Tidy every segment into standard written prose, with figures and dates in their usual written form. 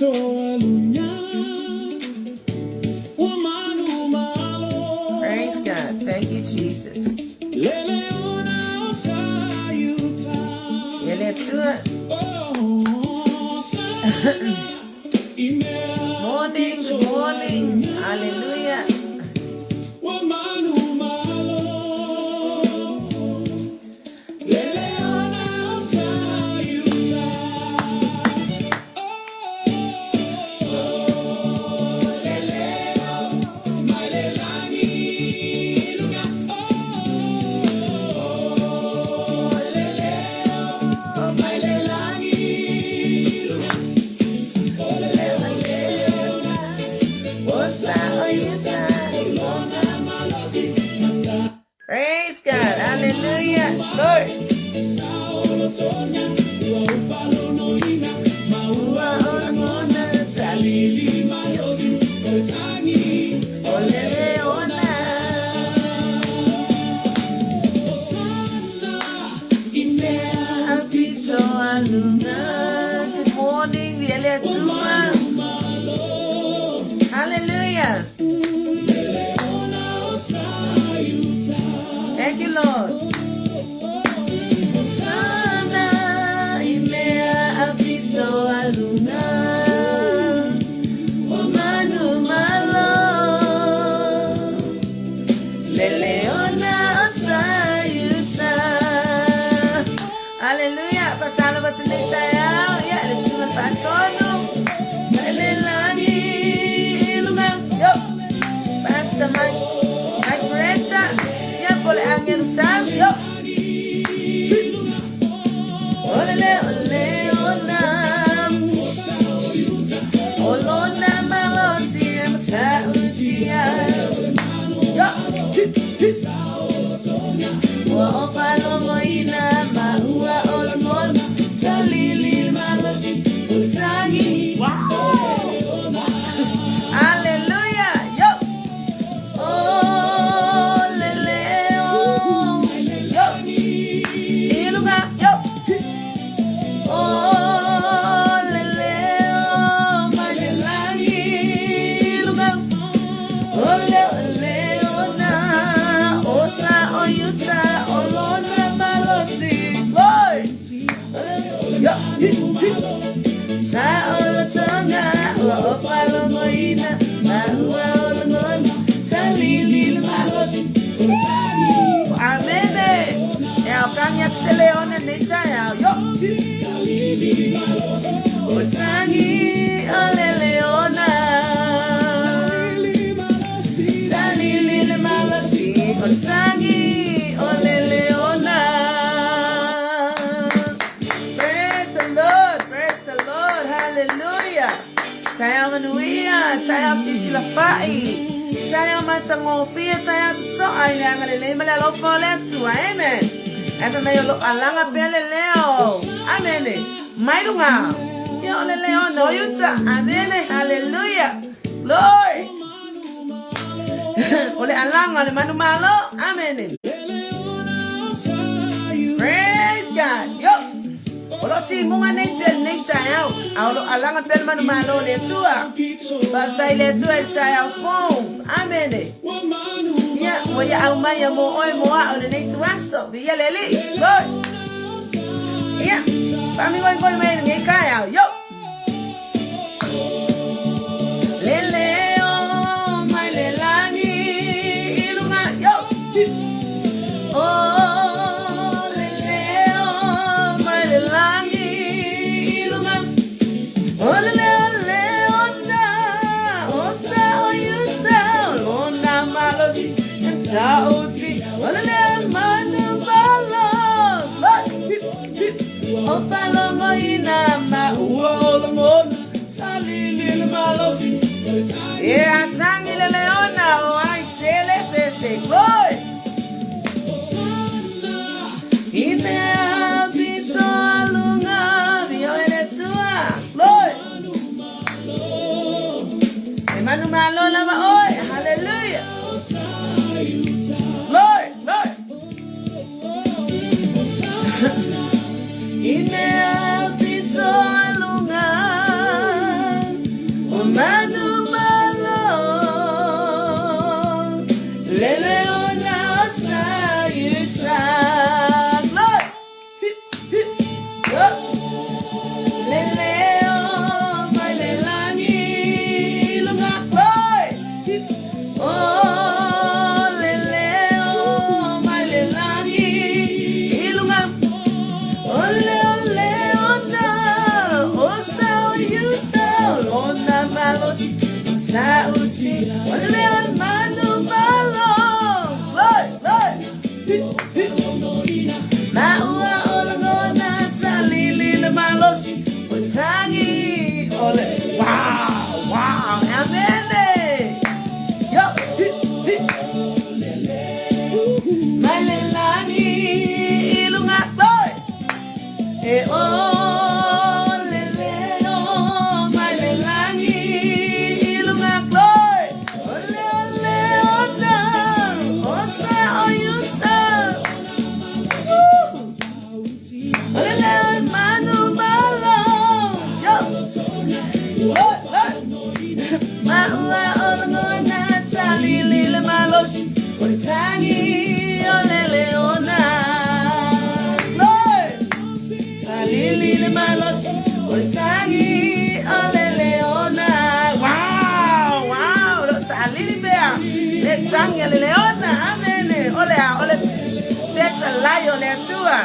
Praise God. Thank you, Jesus. Ele tua. Morning, good morning. Hallelujah. Praise God. Hallelujah. Lord. Good morning, Vieleatua. Hallelujah. Thank you, Lord. Hosanna, imea apito alunga. O manu malo. Leleona osayuta. Hallelujah. Patalo batunita yao. Ya, le sima patonu. Lelelangi ilunga. Yo. Pastor Mike. Mike Brenta. Ya, pole angelu tau. Yo. Olele ole ona. Olona malosi emtautia. Yo. Ua o whalongoina ma ua o langona Talili malosi utangi. Wow! Hallelujah! Yo! Oh, lele, oh. Yo! Ilunga! Yo! Oh, lele, oh, mailelagi, ilunga. Ole, ole, ona, osa, oyuta, olona, malosi. Lord! Yo, hi, hi. Sa olotonga, ua o falongoina, ma ua olongona, talili le malosi. Amene. E au kangi akseleona nei taeao. Yo. O tangi o le leona. Talili le malosi. O tangi o le leona. Praise the Lord, praise the Lord, hallelujah. Taeao manuia, taeao sisi la fai. Taeao matagofie, taeao totoa i le agalelei ma le alofa o le Atua. Amen. Ae fai mai o loo alaga pea le leo. Amene. Mai luga. Ia o le leona o Iuta. Amene. Hallelujah. Glory. O le alaga o le manumalo. Amene. Praise God. Yo. O loo timuga nei pea lenei taeao, a o loo alaga pea le manumalo o le Atua. Faafetai i le Atua i le taeao fou. Amene. Ia, ua ia aumai ia mo oe mo a'o i lenei ituaso. Viia le Alii. Glory. Ia, faamigoigoi mai i lenei taeao. Yo! Le leo mai le lagi i luga. Yo! Oh, le leo mai le lagi i luga. O le leo leo na, o sa o Iuta, o lona malosi, e tauti, o le leo manu malo. O faalogoina ma ua o lagona, talili le malosi. E atangi le leona o ai sele fefe. Glory! I mea pito alunga, vio e le tua. Glory! E manu malo lava oe. Hallelujah! Glory! Glory! I mea pito alunga. lona malosi matautia. O le leo o le manumalo. Glory, glory. Hi, hi. Maua o lagona talili le malosi o tagi o le wow, wow, amene. Yo, hi, hi. Mai le lagi i luga, glory. E o le leo mai le lagi i luga, glory. O le o le ona o sa o Utah. Woo! O le leo o le manumalo. Yo! Lord, Lord. Maua o lagona talili le malosi o le tagi o le leona. Lord! Talili le malosi o le tagi o le leona. Wow! Wow! Lo talili pea le tagi a le leona. Amene. O le a, o le fetalai o le Atua.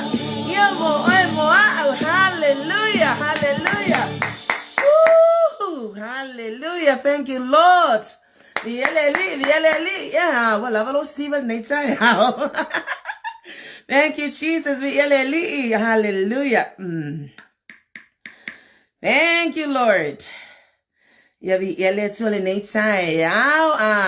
Ia mo oe mo a'u. Hallelujah! Hallelujah! Woo! Hallelujah! Thank you, Lord. Viia le Alii, viia le Alii. Yeah, ua lava lou siva lenei taeao. Thank you, Jesus. Viia le Alii. Hallelujah. Thank you, Lord. Ia viia le Atua lenei taeao. Ah.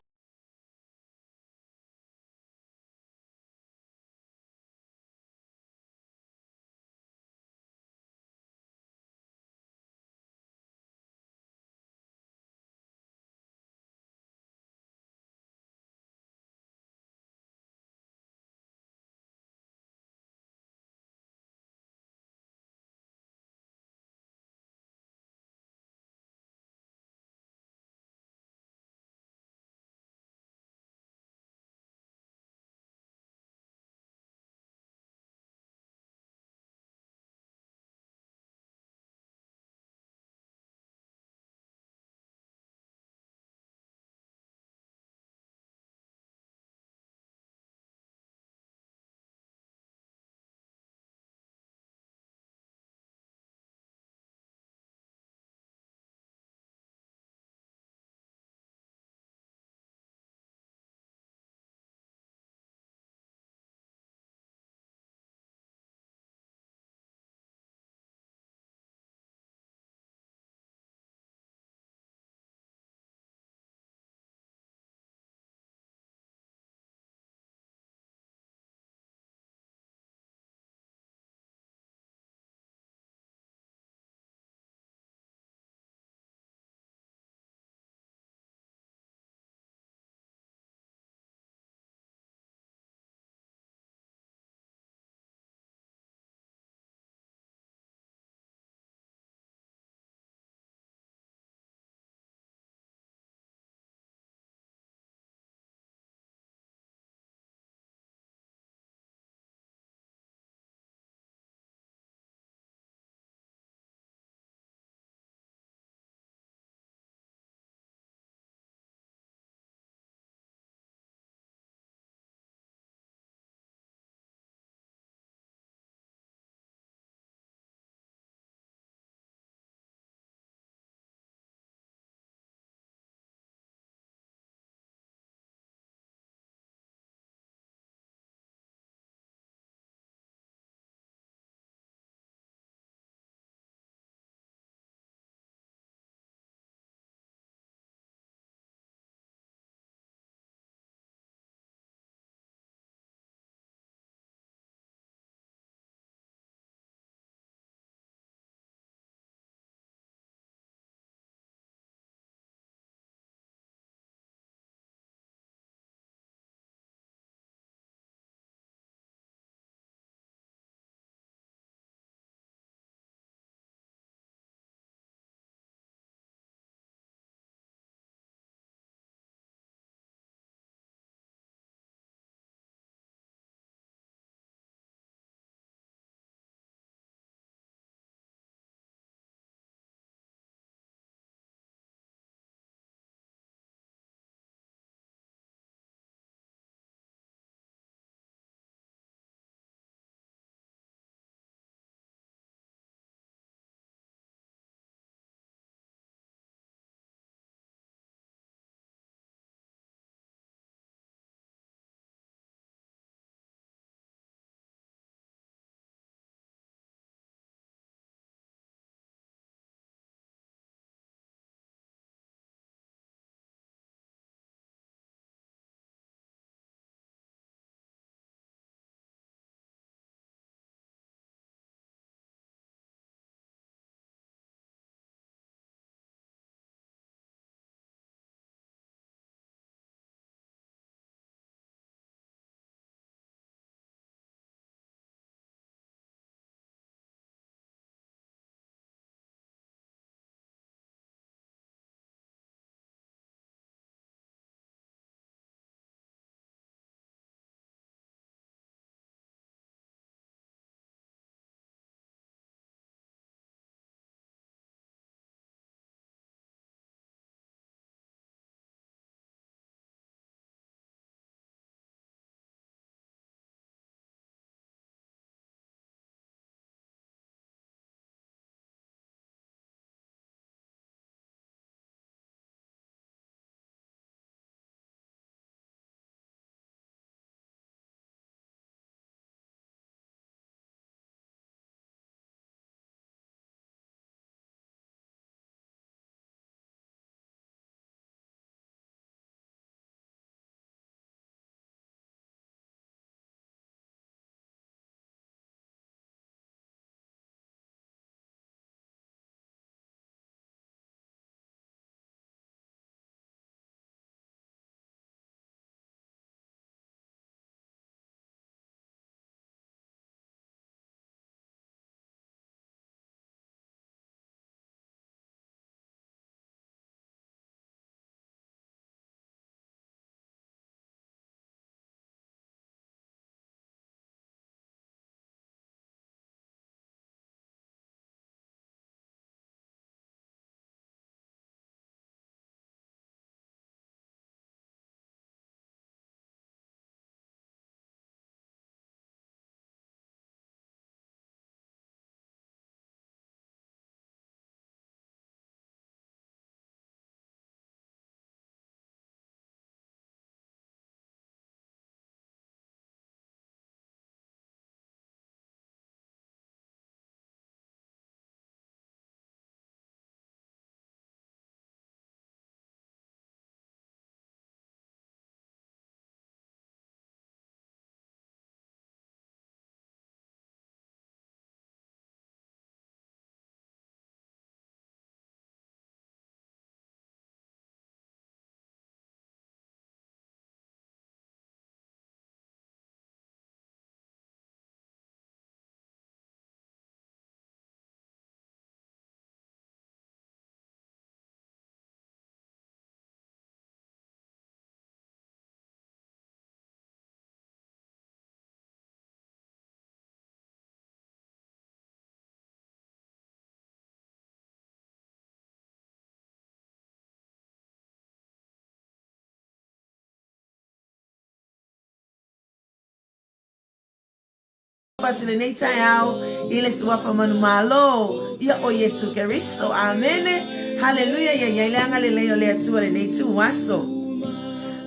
Atu lenei taeao i le Suafa Manumalo, ia o Iesu Keriso. Amene. Haleluia, ia i ai le agalelei o le Atua i lenei ituaso.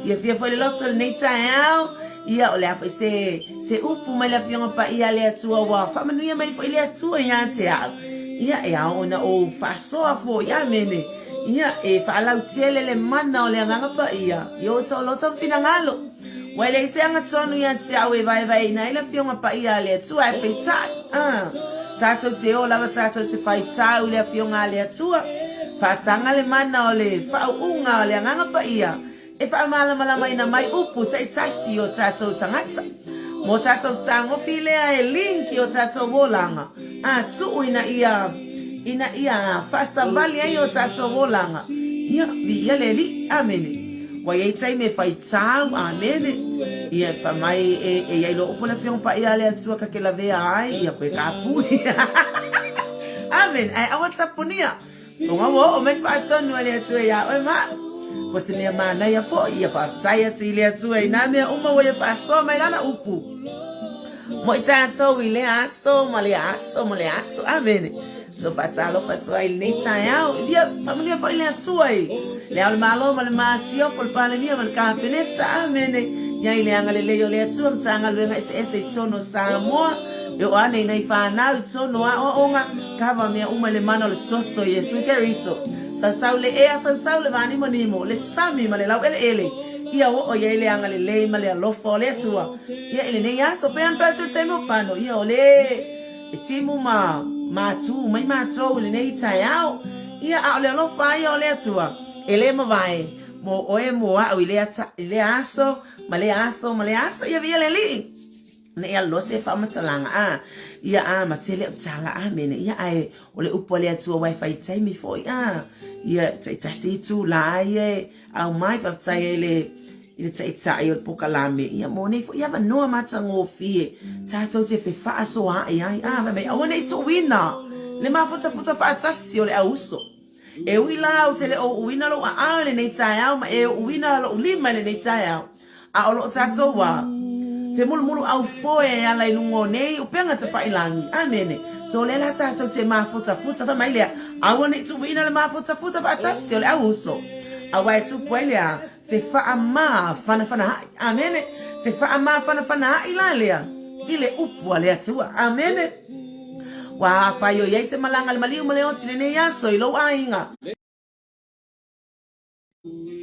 Fiafia foi le loto i lenei taeao, ia o le a foi se, se upu mai le Afioga Paia a le Atua ua faamanuia mai foi le Atua ia te au. Ia e ao ona ou faasoa foi, amene. Ia e faalautele le mana o le Agaga Paia i o outou finagalo. Ua leai se agatonu ia te au e vaevaeina ai le Afioga Paia a le Atua, ae peitai, a, tatou te o lava tatou te faitau i le Afioga a le Atua, faataga le mana o le faauuga o le Agaga Paia e faamalamalamaina mai upu taitasi i o tatou tagata. Mō tatou fetagofi lea e link i o tatou olaga, a tuu ina ia, ina ia faasavali ai o tatou olaga, ia, viia le Alii. Amene. Ua i ai taimi e faitau, amene. Ia e fai mai e, e i ai loa upu a le Afioga Paia a le Atua ka te lavea ai, ia koe ka pui. Amene. Ae aua le tapunia. Ona ua oo mai le faatonu a le Atua iā oe ma au. Ko se mea manaia foi, ia faafetai atu i le Atua i nā mea uma ua ia faasoa mai lana upu. Mo i tatou i lea aso ma lea aso ma lea aso. Amene. So faatalofa atu ai i lenei taeao. Ia faamanuia foi le Atua i le Ao o le Malo ma le Masiofo, le Palemia ma le Kapeneta. Amene. Ia i le agalelei o le Atua, Matagaluega eseese i totonu o Samoa. E oo ane i nai fanau i totonu o aoaoga, kava mea uma i le mana o le toto o Iesu Keriso. Sausau le ea, sausau le vanimonimo, le sami ma le laueleele, ia oo i ai le agalelei ma le alofa o le Atua. Ia i lenei aso, pei ona fai atu i le taimi o fano, ia o le E timu ma mātū mai mātou i lenei taeao, ia a o le alofa lava ia o le Atua, e le mavae mō oe mō aʻu i lea, i lea aso, ma lea aso, ma lea aso, ia viia le Alii. Ne i alu loa se faamatalaga, a, ia a, ma tele au tala, amene, ia ae o le upu a le Atua aua e fai taimi foi, a, ia taitasi itulā ia e aumai, faafetai ai le i le Taitai o le polokalame, ia mo nei foi avanoa matagofie tatou te fefaasoaai ai. A, fai mai, aua ne i tuuina le mafutafuta faatasi o le auuso. E ui la ou te le o uuina lou aao i lenei taeao ma e uuina lou lima i lenei taeao, a o lo o tatou a femulumuluaufoe e ala i luga o nei upega tafailangi. Amene. So lea la tatou te mafutafuta, fai mai lea, aua ne i tuuina le mafutafuta faatasi o le auuso, aua e tupu ai le a? Fefaamafanafanaai. Amene. Fefaamafanafanaai la lea i le upu a le Atua. Amene. Ua afai o i ai se malaga a le maliu ma le oti i lenei aso i lou aiga.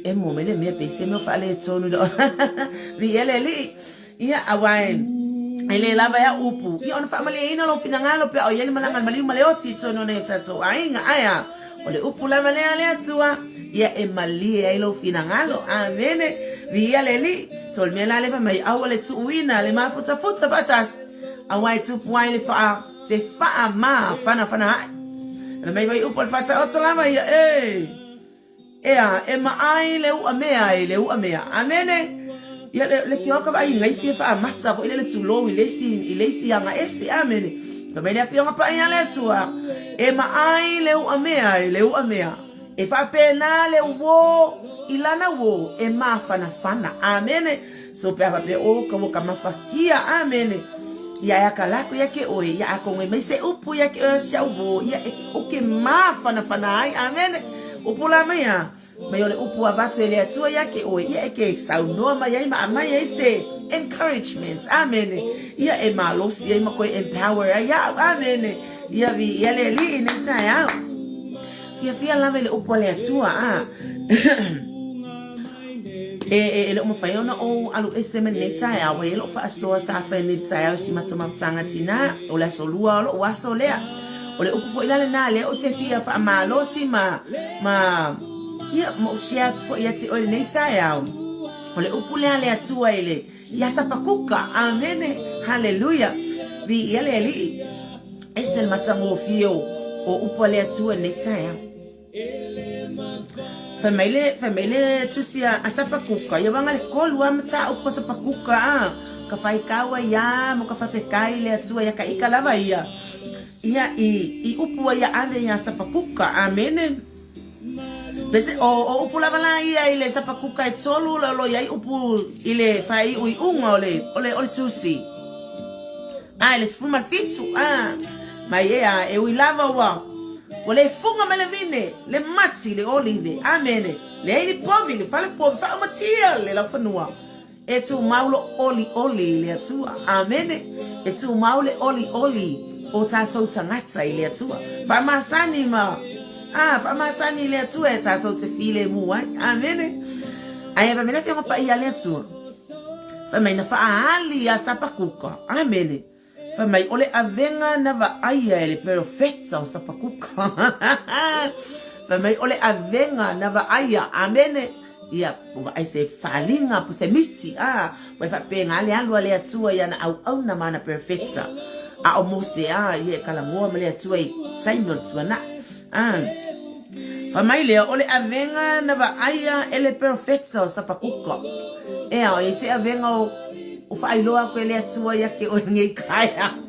E mua mai le mea pei se mea o faaletonu i lou Viia le Alii. Ia, aua e, e le lava e au upu, ia ona faamalieina lou finagalo pe a o i ai le malaga a le maliu ma le oti i totonu o nai o tatou aiga. Ae a? O le upu lava lea a le Atua, ia e malie ai lou finagalo. Amene. Viia le Alii. So o le mea la lea fai mai, aua le tuuina le mafutafuta faatasi, aua e tupu ai le faa, fefaamafanafanaai. Fai mai foi upu o le Faataoto lava ia, e! Ea, e maai le u'a mea i le u'a mea. Amene! Ia, le, le kioa ka vaai ngai fia faamata foi le le tulou i le isi, i le isi aga ese. Amene! Fai mai le Afioga Paia a le Atua, E maai le u'a mea i le u'a mea. E faapena le uō i lana uō e mafanafana. Amene! So pe a faapea, o ka ua ka mafakia. Amene! Ia e aka lako ia ke oe, ia a kongo e mai se upu ia ke oe o si au uō, ia e ke o ke mafanafana ai. Amene! Upu la mai a, mai o le upu avatu e le Atua ia ke oe, ia e ke saunoa mai ai ma aumai ai se encouragement. Amene. Ia e malosi ai ma koe empower ai au. Amene. Ia viia le Alii i nei taeao. Fiafia lava i le upu a le Atua, a. E, e, e le o mawhai ona ou alu ese mai lenei taeao, ua i ai lou faasoa sa fai nei le taeao i si matou mafutaga tinā, o le aso lua o lou aso lea. O le upu foi la lenā lea ou te fia faamalosi ma, ma, ia, ma ou share atu foi ia te oe lenei taeao. O le upu lea a le Atua i le, iā Sapakuka. Amene. Haleluia. Viia le Alii. Ese le matagofie o, o upu a le Atua i lenei taeao. Fai mai le, fai mai le tusi a, a Sapakuka, ia wanga le kolu a mataupu a Sapakuka a, ka whaikau ai a, mo ka whawhekai le Atua ia ka ika lava ia, ia i, i upu ai a ave ia Sapakuka. Amene. Pese, o, o upu lava la ia i le Sapakuka e tolu lo lo iai upu i le whaiuiuga o le, o le, o le tusi. A i le 17, a mai e a e ui lava ua ua le fuga mai le vine, le mati le olive. Amene. Leai ni povi, le fale povi, faaumatia le laufanua. E tumau lo olioli i le Atua. Amene. E tumau le olioli o tatou tagata i le Atua. Faamasani ma a faamasani i le Atua e tatou te filemu ai. Amene. Ae fai mai le Afioga Paia a le Atua. Fai mai na faaali iā Sapakuka. Amene. Fai mai o le avega na vaaia e le perofeta o Sapakuka. Fai mai o le avega na vaaia. Amene. Ia, ua vaai se faaliga po se miti, a, ua e faapena le alu a le Atua i ana auauna ma ana perofeta. A o Mose, a, ia e talanoa ma le Atua i taimi o le tuanai. A, fai mai lea, o le avega na vaaia e le perofeta o Sapakuka. Ea, o i se avega o o faailoa atu e le Atua ia te oe nei taeao.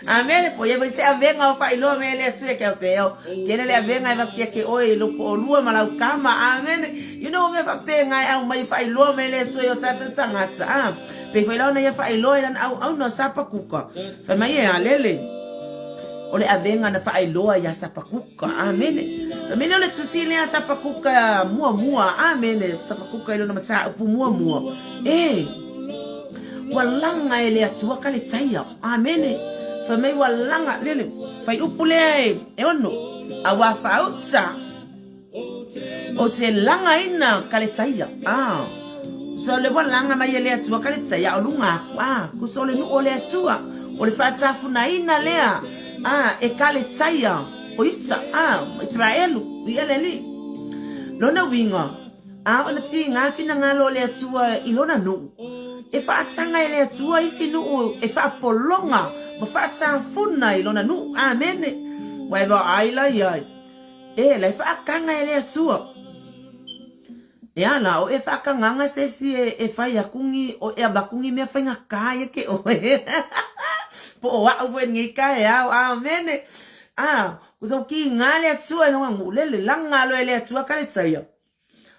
Amene, po ia foi se avega o faailoa mai e le Atua ia te au. Kene le avega e avatu ia te oe i lou toalua ma lau tama. Amene. You know, mea faapena e aumai e faailoa mai e le Atua i o tatou tagata. Ah, pei foi la ona ia faailoa i lana auauna o Sapakuka. Fai mai e a lele. O le avega na faailoa iā Sapakuka. Amene. Fai mai lea o le tusi lea Sapakuka muamua. Amene. Sapakuka i lona mataupu muamua. E! Ua laga e le Atua Kaletaia. Amene. Fai mai ua laga, lele, fuaiupu lea e, e ono, a ua faauta o te lagaina Kaletaia. Ah. So le ua laga mai e le Atua Kaletaia, a o luga aku, ah, kuso o le nuu o le Atua, o le faatafunaina lea, ah, e Kaletaia o Iuta, ah, Iseraelu, i ele alii. Lona uiga, A ona tīgā le finagalo o le Atua i lona nuu, e faataga e le Atua isi nuu e faapologa ma faatafuna i lona nuu. Amene. Ua e vaai la iai. E, la e faataga e le Atua. E a la, o e faatagaga se isi e, e fai aku ni, o e avatu ni mea faigata ia te oe. Po o au foi lenei taeao. Amene. A, ua tīgā le Atua i lona nuu, lele, laga loa e le Atua ka le taia.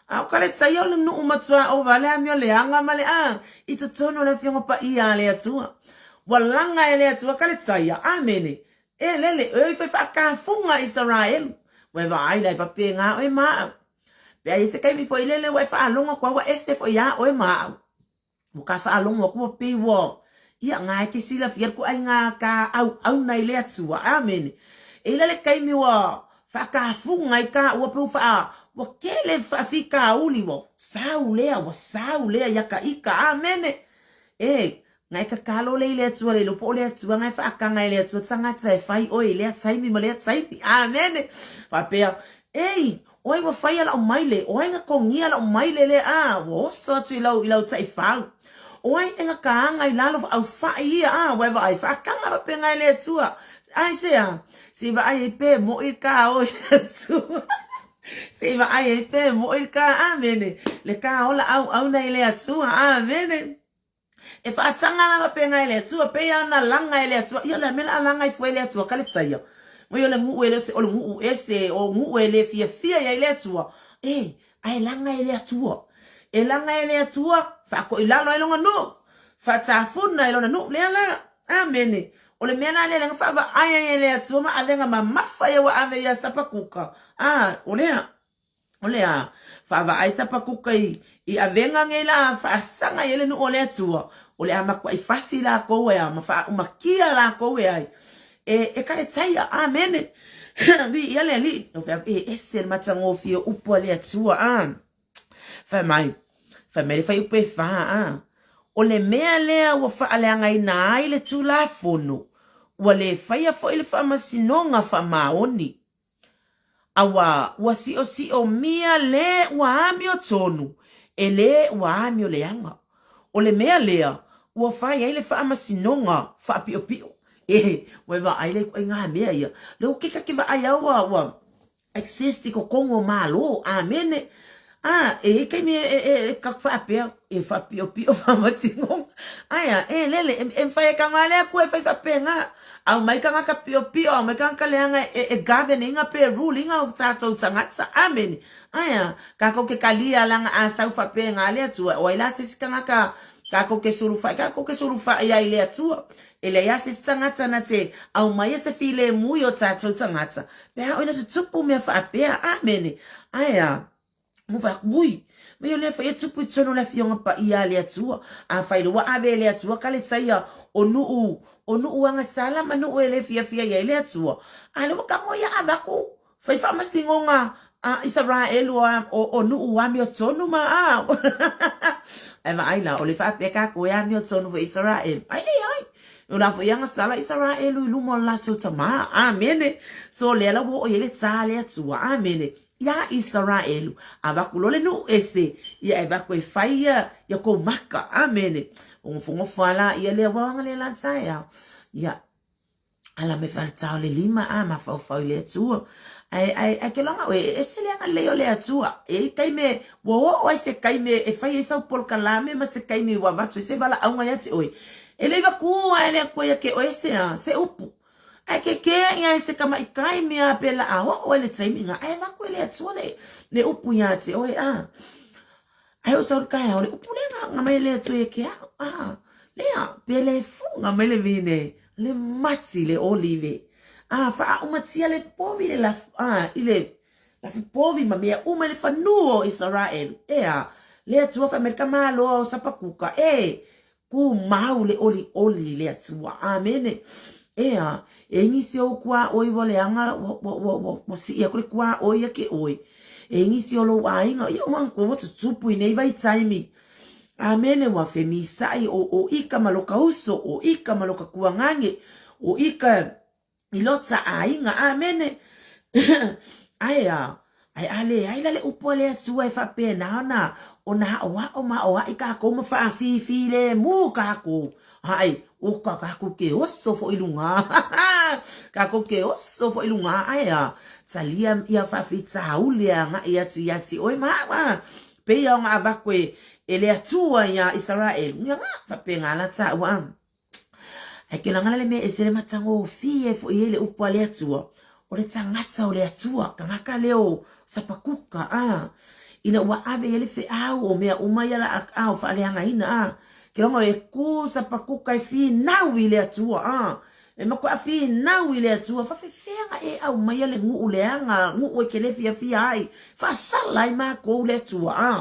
A o Kaletaia o le nuu matua ova le amio leaga ma le a i totonu o le Afioga Paia a le Atua. Ua laga e le Atua Kaletaia. Amene. E lele, e oi foi faakafuga Isaraelu. Ua e vaai la e faapena oe ma au. Pe a i ai se taimi foi lele ua e faalogo atu ai ua ese foi iā oe ma au. Ua ka faalogo atu ua pei ua, ia, nga e te silafia le ituaiga ka auauna i le Atua. Amene. E i la le taimi ua faatafuga ai ka ua pei ua faa, ua tele faafitauli, ua sau lea, ua sau lea ia ka ika. Amene. E, nga e tatalo lea i le Atua le iloa po o le Atua nga e faataga e le Atua tagata e fai oe i lea taimi ma lea taimi. Amene. Faapea, ei, O ai ua faia lau maile? O ai na togia lau maile lea? A, ua oso atu i lau, i lau taifau. O ai e gakaaga i lalo aufa'i ia? A, ua e vaai, faataga faapena e le Atua. Aisea? Se i vaai ai pe mo'i le kā o i le Atua. Se i vaai ai pe mo'i le kā. Amene. Le kā ola auauna i le Atua. Amene. E faataga lava pena e le Atua, pei ona laga e le Atua. Ia o le a mea la a laga ai fua e le Atua ka le taia? Mai o le nuu e le o le nuu ese, o nuu e le fiafia i ai le Atua. E, a e laga e le Atua. E laga e le Atua, faakoilalo ai lona nuu, faatafuna i lona nuu. Lea la, amene. O le mea la lea lea na faavaai ai e le Atua ma avega mamafa ia ua ave ia Sapakuka. A, o lea. O le a? Faavaai Sapakuka i, i avega nei la faasaga i ai le nuu o le Atua, o le a matuai fasi lakou e a, ma faaumakia lakou e ai. E, e kaletaia, amene. Viia le Alii. O fai atu, e ese le matagofie o upu a le Atua, a. Fai mai, fai mai le fuaiupu e fa, a. O le mea lea ua faaleagaina ai le Tulafono, ua le faia foi le faamasinoga faamaoni. Auā, ua siosiomia le ua amiotonu e le ua amioleaga. O le mea lea ua fai ai le faamasinoga faapiopio. E, ua e vaai la i ituaiga mea ia. Lea ua keka ke vaai au ua, ua exist i totonu o Malo. Amene. A, e i ai taimi e, e, e, e taku faapea, e faapiopio faamasinoga. Ae a, e lele, e, e mafai e taga le Atua e fai faapena. Aumai tagata piopio, aumai tagata leaga e, e govern ina pe rule ina o tatou tagata. Amene. Ae a, tatou te talia leaga a sau faapena le Atua, o ai la se isi tagata. Kākou ke sulufaʻi, kākou ke sulufaʻi ai i le Atua. E leai a se isi tagata na te aumaia se filemu i o tātou tagata. Pe a ʻoe na tutupu mea faapea. Āmene. Ae a. Mo whai aku, ui, me o lea whai e tupu i tonu le afioga paia a le Atua. A whai le ua ave e le Atua ka le taia o nuu, o nuu agasala ma nuu e le fiafia i ai le Atua. A le ua kago ia ave aku, whai whaamasingonga a Isaraelu o, o, o nuu amiotonu ma a. Ai vaai la, o le whaapea kākou e amiotonu fo Isaraelu. Ai le ai. O la foi agasala Isaraelu i luma o le latou tamā. Amene. So lea la ua oo i ai le tā le Atua. Amene. Iā Isaraelu, avatu loa le nuu ese, ia e avatu e fai ia, ia kou maka. Amene. O gofogofo a la ia lea ua agalelei la le taeao. Ia, ala mai faletao le lima a mafaufau i le Atua. Ae, ae, ae ke loga oe, e ese le agalelei o le Atua. E i ai taimi ua oo ai se taimi e fai ai sau polokalame ma se taimi ua avatu ai se valaauga ia te oe. E le i vaku ae le Atua ia te oe se a, se upu. Ae ke kea ia e se tamaitai mea pela a oo ai le taimi nga ae vaku e le Atua le, le upu ia te oe a. Ae o sau taeao le upu lea nga, nga mai le Atua ia ke au a. Lea, pe le funga mai le vine, le mati le olive. A, faaumatia le povi le laf, a, i le lafu povi ma mea uma i le fanua o Isaraelu. Ea, le Atua fai mai le tamaloa o Sapakuka, e, Tumau le olioli i le Atua. Amene. Ea, e ingi si ou kuaʻoi ua leaga, ua, ua, ua, ua, ua siʻi aku le kuaʻoi ia ke ʻoe. E ingi si o lou ʻāiga, ia ua ua tutupu i nei vaitaimi. Amene, ua femisaʻi o, o ika ma loka uso, o ika ma loka kuagage, o ika i lota ʻāiga. ʻĀmene. Ae a, ae a leai la le upu a le Atua e faapena ona, ona aʻoaʻo ma aʻoaʻi kākou ma faafifilemu kākou. Ae, o ka kākou ke oso foʻi lugā. Kākou ke oso foʻi lugā. Ae a, talia ia faafitauli e agaʻi atu iā te ʻoe ma aʻu a. Pēia ona avatu e, e le Atua iā Isaraelu. Ia ngā, faapena la tāua a. Ae ke lagala le mea ese le matagofie foi ai le upu a le Atua, o le tagata o le Atua, tagata lea o Sapakuka, a, ina ua ave i ai le feau o mea uma ia la a o faaleagaina, a, ke loga e ku Sapakuka e finau i le Atua, a, e makuaʻa finau i le Atua, faafefea na e aumaia le nuu leaga, nuu e ke le fiafia ai, faasala ai makou le Atua, a.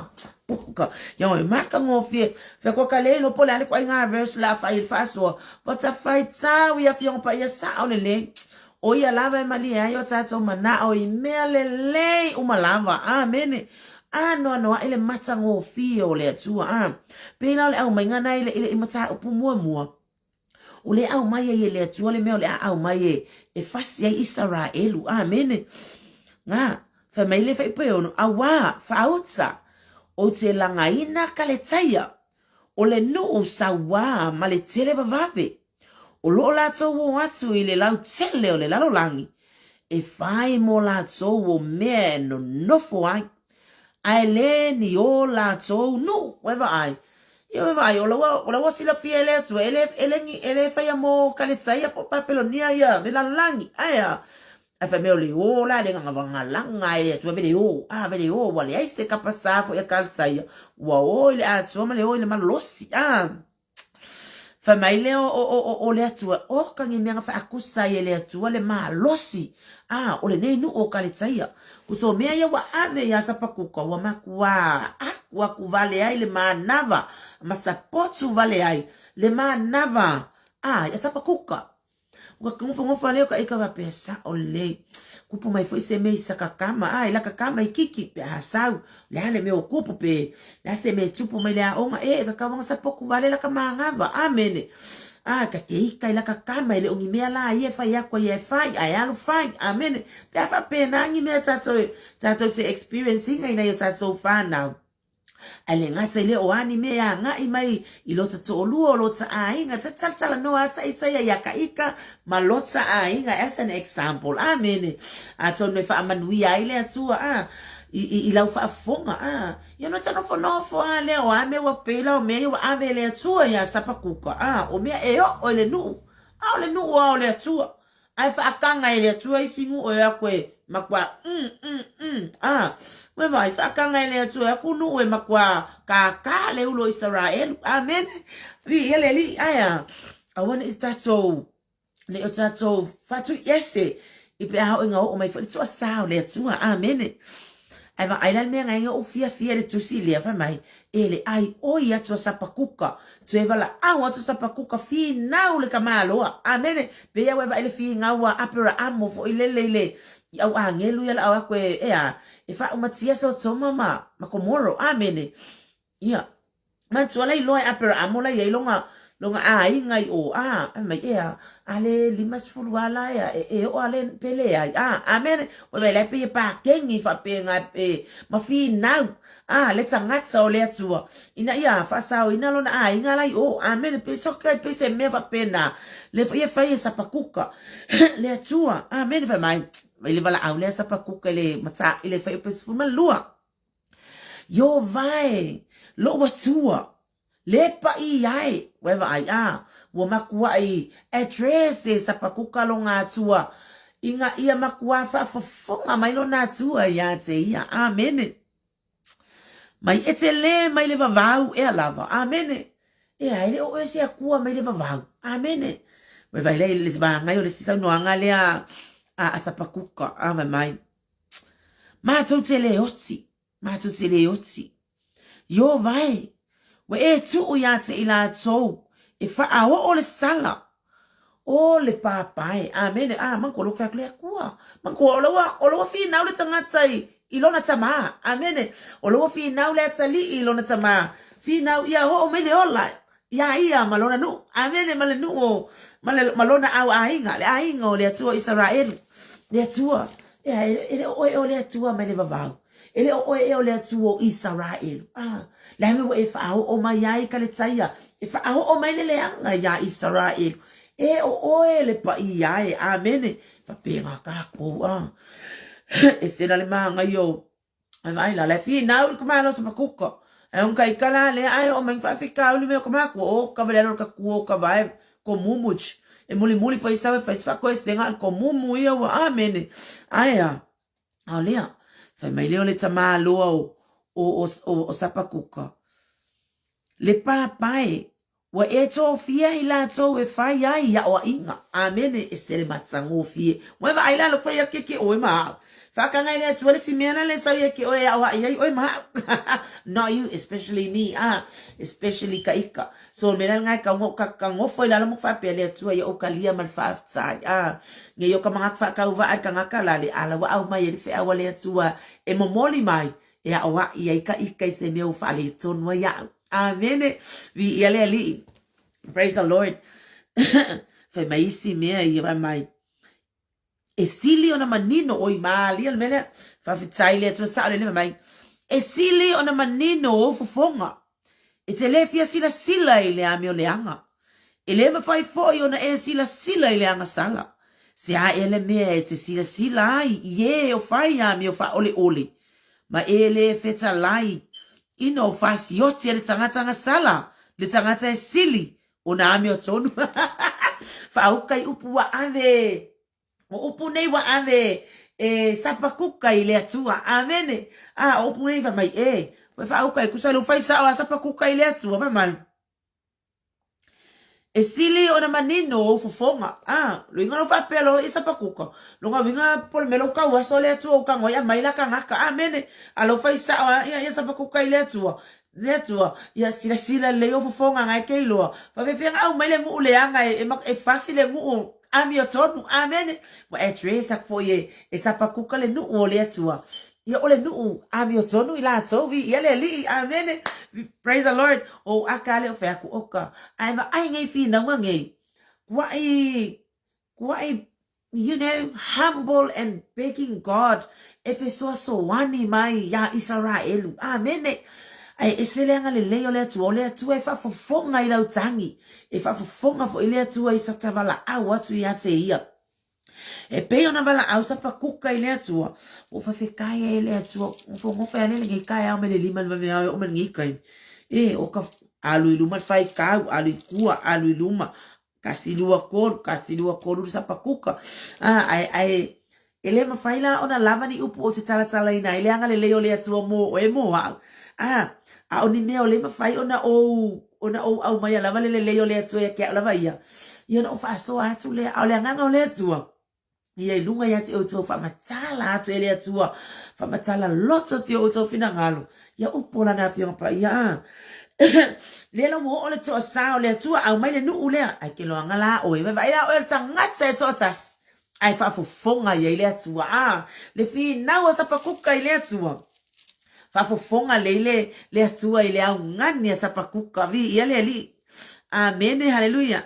Puka. Ia oi matagofie. Fea koa ka le ilo po le a le koaiga verse la fai le faasoa. Ua tafaitau i afioga paia sao lelei. O ia lava e malie ai o tatou manao i mea lelei uma lava. Amene. Anoanoai le matagofie o le Atua. A. Pei la o le aumaiga na i le, i le i mataupu muamua. O le aumai ai e le Atua le mea o le a aumai e, e fasi ai Isaraelu. Amene. Ngā, fai mai le fuaiupu e ono, auā, faauta, ou te lagaina ka le taia, o le nuu sauā ma le tele vavave, o loo latou o atu i le lautele o le lalolagi, e fai mo latou o mea e nonofo ai, ae le ni o latou nuu. Ua e vaai? Ia ua e vaai, o la ua, o la ua silafia e le Atua, e le, e le ni, e le faia mo Kaletaia po o Papelonia ia le lalolagi. Ae a? Ae fai mai o le ō la le gagavagalaga e le Atua vele ō, a vele ō, ua leai se kapasā foi a Kaletaia, ua ō i le Atua ma le ō i le malosi, a. Fai mai lea o, o, o, o le Atua, o ka ni mea na faakusa ai e le Atua le malosi, a, o lenei nuu o Kaletaia. Kuso mea ia ua ave iā Sapakuka, ua makuā aku aku wale ai le manawa, ma sapotu wale ai le manawa, a, iā Sapakuka. Ua nofonofo lea o ka ika faapea, Sao lelei, kupu mai foi se mea i sakakama, a, i lakakama i kiki, pe a sau, le a le mea o kupu, pe le a se mea e tupu mai le aoga, e, ka kau anga sapoku vale laka manava, amene. A, ka ke ika i lakakama, e le o ni mea la ia e fai aku ai e fai, a e alu fai, amene. Pe a faapena ni mea tatou, tatou te experience ina ina ia tatou whanau. Ae le gata i lea o a ni mea e agai mai i lota toʻolua o lota ʻaiga, ta talatalanoa a taitaia iā ka ika ma lota ʻaiga as an example. Amene. Atonu e faamanuia ai le Atua a i, i, i lau faafofoga a. Ia no ta nofonofo a lea o a mea ua pei la o mea ia ua ave e le Atua iā Sapakuka a o mea e oo i le nuu. A o le nuu a o le Atua. Ae faakaga e le Atua isi nuu e o atu e matua mm mm mm a ua vaai faakaga e le Atua e o atu nuu e matua kākā le ulo o Isaraelu. Amene. Viia le Alii. Ae a? Aua ne i tatou ne i o tatou faatuiese i pe a oo ina oo mai foi le toasā o le Atua. Amene. Ae vaai la le mea na ou fiafia i le tusi lea fai mai e le ai oi atu a Sapakuka toe valaau atu Sapakuka finau le tamaloa. Amene. Pei a ua e vaai le finau a Aperaamo foi lele i le i au agelu ia laau atu e e a e faaumatia Sotoma ma ma Komoro. Amene. Ia, manatua la iloa e Aperaamo la i ai lona, lona aiga i o, a, fai mai, ea, a le 50 a la ea, e, e oo a le, pe leai, a, amene, ua vaai la e pei e pakegi faapena e, ma finau, a, le tagata o le Atua, ina ia faasaoina lona aiga la i o, amene, pei soka, pei se mea faapena, lea foi e fai e Sapakuka, le Atua, amene, fai mai, i le valaau lea a Sapakuka i le mata, i le fuaiupu 12. Ieova e, loʻu Atua, le paʻi ae, ua e vaai, a, ua makuaʻi address e Sapakuka lona Atua, ina ia makuā faafofoga mai lona Atua iā te ia. Amene. Mai e te lē mai le vavau ea lava. Amene. Ea, e le o oe se Atua mai le vavau. Amene. Ua e vaai la i le vagai o le isi saunoaga lea a Sapakuka, a, fai mai, Mātou te le oti, mātou te le oti. Ieova e, ua e tuu iā te i lātou e whaaoo le sala o le pāpā e. Amene. A, manatua lou whai atu le Atua. Manatua, o laua, o laua whinau le tangata i, i lona tamā. Amene. O laua whinau le atalii i lona tamā. Whinau ia hoo mai le ola iā ia ma lona nuu. Amene, ma le nuu o, ma, le, ma lona au aiga, le aiga o le Atua o Isaraelu. Le Atua, ea, e, e le o oe ea o le Atua mai le vavau. E le o oe ea o le Atua o Isaraelu. Ah, le a le mea ua e faaoo mai ai ka le taia, e faaoo mai le leaga iā Isaraelu. E o oe le paia e, amene. Faapena kākou, ah. E sela le māngai o, Ai vai la le finau i ka malo sa pakuka. Ai un kai kala le ai o mai faafikauli me o ka makua o ka vele ka kua o ka vai ko mumuch. E muli muli foi sau e fai se faakoesega ko mumu ia ua amene. Ae a. A o lea, fai mai lea o le tamāloa o, o, o, o, o Sapakuka. Le pāpae, Ua e tofia i latou e fai ai i aʻoaʻiga. Amene, e se le matagofie. Ua e vaai la loku fai ake ke oe ma aʻu. Whaakanga i le Atua le si mea la le sau ia ke oe e aʻoaʻi ai oe ma aʻu. Not you, especially me, ah, especially ka ika. So mea la ngai ka ka ka ngofo i lalo mo whaapea le Atua ia o ka lia ma le whaaftai. Ah, nge yo ka mangaka whaakauva ai ka ngaka la le ala wa au mai e le wheawa le Atua e momoli mai e aʻoaʻi ai ka ika i se mea ua faaletonu ai aʻu. Amene. Viia le Alii. Praise the Lord. Fai mai isi mea ia fai mai. E sili ona manino oi malia le mea lea. Faafetai le Atua sao le fai mai. E sili ona manino ou fofoga. E te le fia silasila i le amio leaga. E le mafai foi ona e silasila i le agasala. Se a ea le mea e te silasila ai i ē o fai amio faaoleole, ma e le fetalai ina o fasioti e le tagata agasala le tagata e sili ona amiotonu. Faauka i upu ua ave, o upu nei ua ave e Sapakuka i le Atua. Amene. A, o upu nei fai mai, e, ua faauka e tusa le ufai sao a Sapakuka i le Atua, fai mai. E sili ona manino ou fofoga. A, luiga lou faapea loa i Sapakuka, longa uiga po le mea lou kauaso le Atua u kagoi a mai la kagaka. Amene. A lou fai sao a ia ia Sapakuka i le Atua, le Atua, ia silasila lelei ou fofoga ngae ke iloa. Faafefea au mai le nuu leaga e, e, e fasi le nuu amiotonu. Amene. Ua address aku foi e, e Sapakuka le nuu o le Atua. Ia o le nuu amiotonu i latou, viia le Alii, amene, praise the Lord. O aka le o fai atu, oka, ae vaai nei finauga nei, kuaʻi, kuaʻi, you know, humble and begging God e fesoasoani mai iā Isaraelu, amene. Ae ese le agalelei o le Atua, o le Atua e faafofoga i lau tagi, e faafofoga foi le Atua i sa tavalaau atu ia te ia. E pei ona valaau Sapakuka i le Atua, ua fafekai ai e le Atua, gofogofe ale lenei taeao me le lima le vaveao e oo mai lenei taimi. E, o ka alu i luma le faitau, alu i tua, alu i luma. 1, 2, 3, 1, 2, 3 le sapakuka. A, ae, ae, e le mafai la ona lava ni upu ou te talatalaina ai le agalelei o le Atua mō oe mō a'u. A, a o ni mea o le mafai ona ou, ona ou aumaia lava le lelei o le Atua ia te a'u lava ia, ia ona ou faasoa atu lea. A o le agaga o le Atua, ia i luga ia te outou faamatala atu e le Atua, faamatala loto atu i o outou finagalo, ia upu o Lana Afioga Paia. A. Lea la ua oo le toasā o le Atua, aumai le nuu lea, ae ke loaga la oe, vaevaai la oe o le tagata e toatasi, ae faafofoga i ai le Atua. A, le finau a Sapakuka i le Atua. Faafofoga lei le, le Atua i le augani a Sapakuka. Viia le Alii. Amene, haleluia.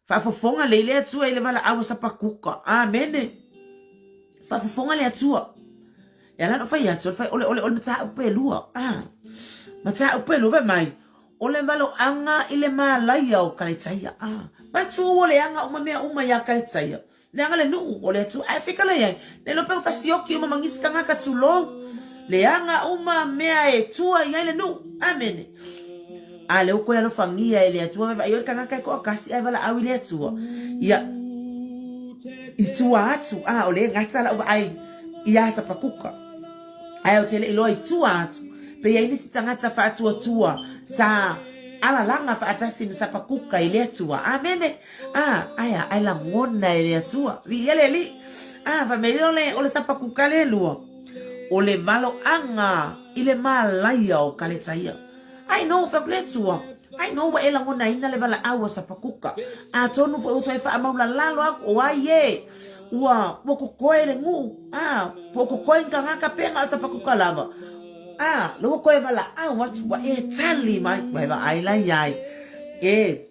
Faafofoga lei le Atua i le valaau a Sapakuka. Amene. Faafofoga le Atua. E ala ona fai atu, o le, o le, o le mataupu e lua. Ah. Mataupu e lua, fai mai. O le valoaga i le malaia o Kaletaia. Ah. Manatua ua leaga uma mea uma iā Kaletaia. Leaga le nuu o le Atua. Ae fika le iai, le iloa pe ua fasioki uma ma nisi tagata tulou. Leaga uma mea e tua i ai le nuu. Amene. A lea ua koe alofagia e le Atua, vaevaai oe le tagata e toatasi ae valaau i le Atua. Ia, i tua atu, a o lea e gata lau vaai iā Sapakuka. Ae ou te le i loa i tua atu, pe i ai nisi tagata faatuatua sa alalaga faatasi ma Sapakuka i le Atua. Amene. A, ae a, ae lagona e le Atua. Viia le Alii. A, fai mai lea o le, o le Sapakuka le lua, o le valoaga i le malaia o Kaletaia. I know, fai atu le Atua, I know ua e lagonaina le valaau a Sapakuka. Atonu foi ua toe faamaulalalo aku, o ai e, ua, ua kokoe le nuu, a, po o kokoe ni tagata pe na o Sapakuka lava. A, lea ua toe valaau atu, ua e tali mai, ua e vaai la iai. E,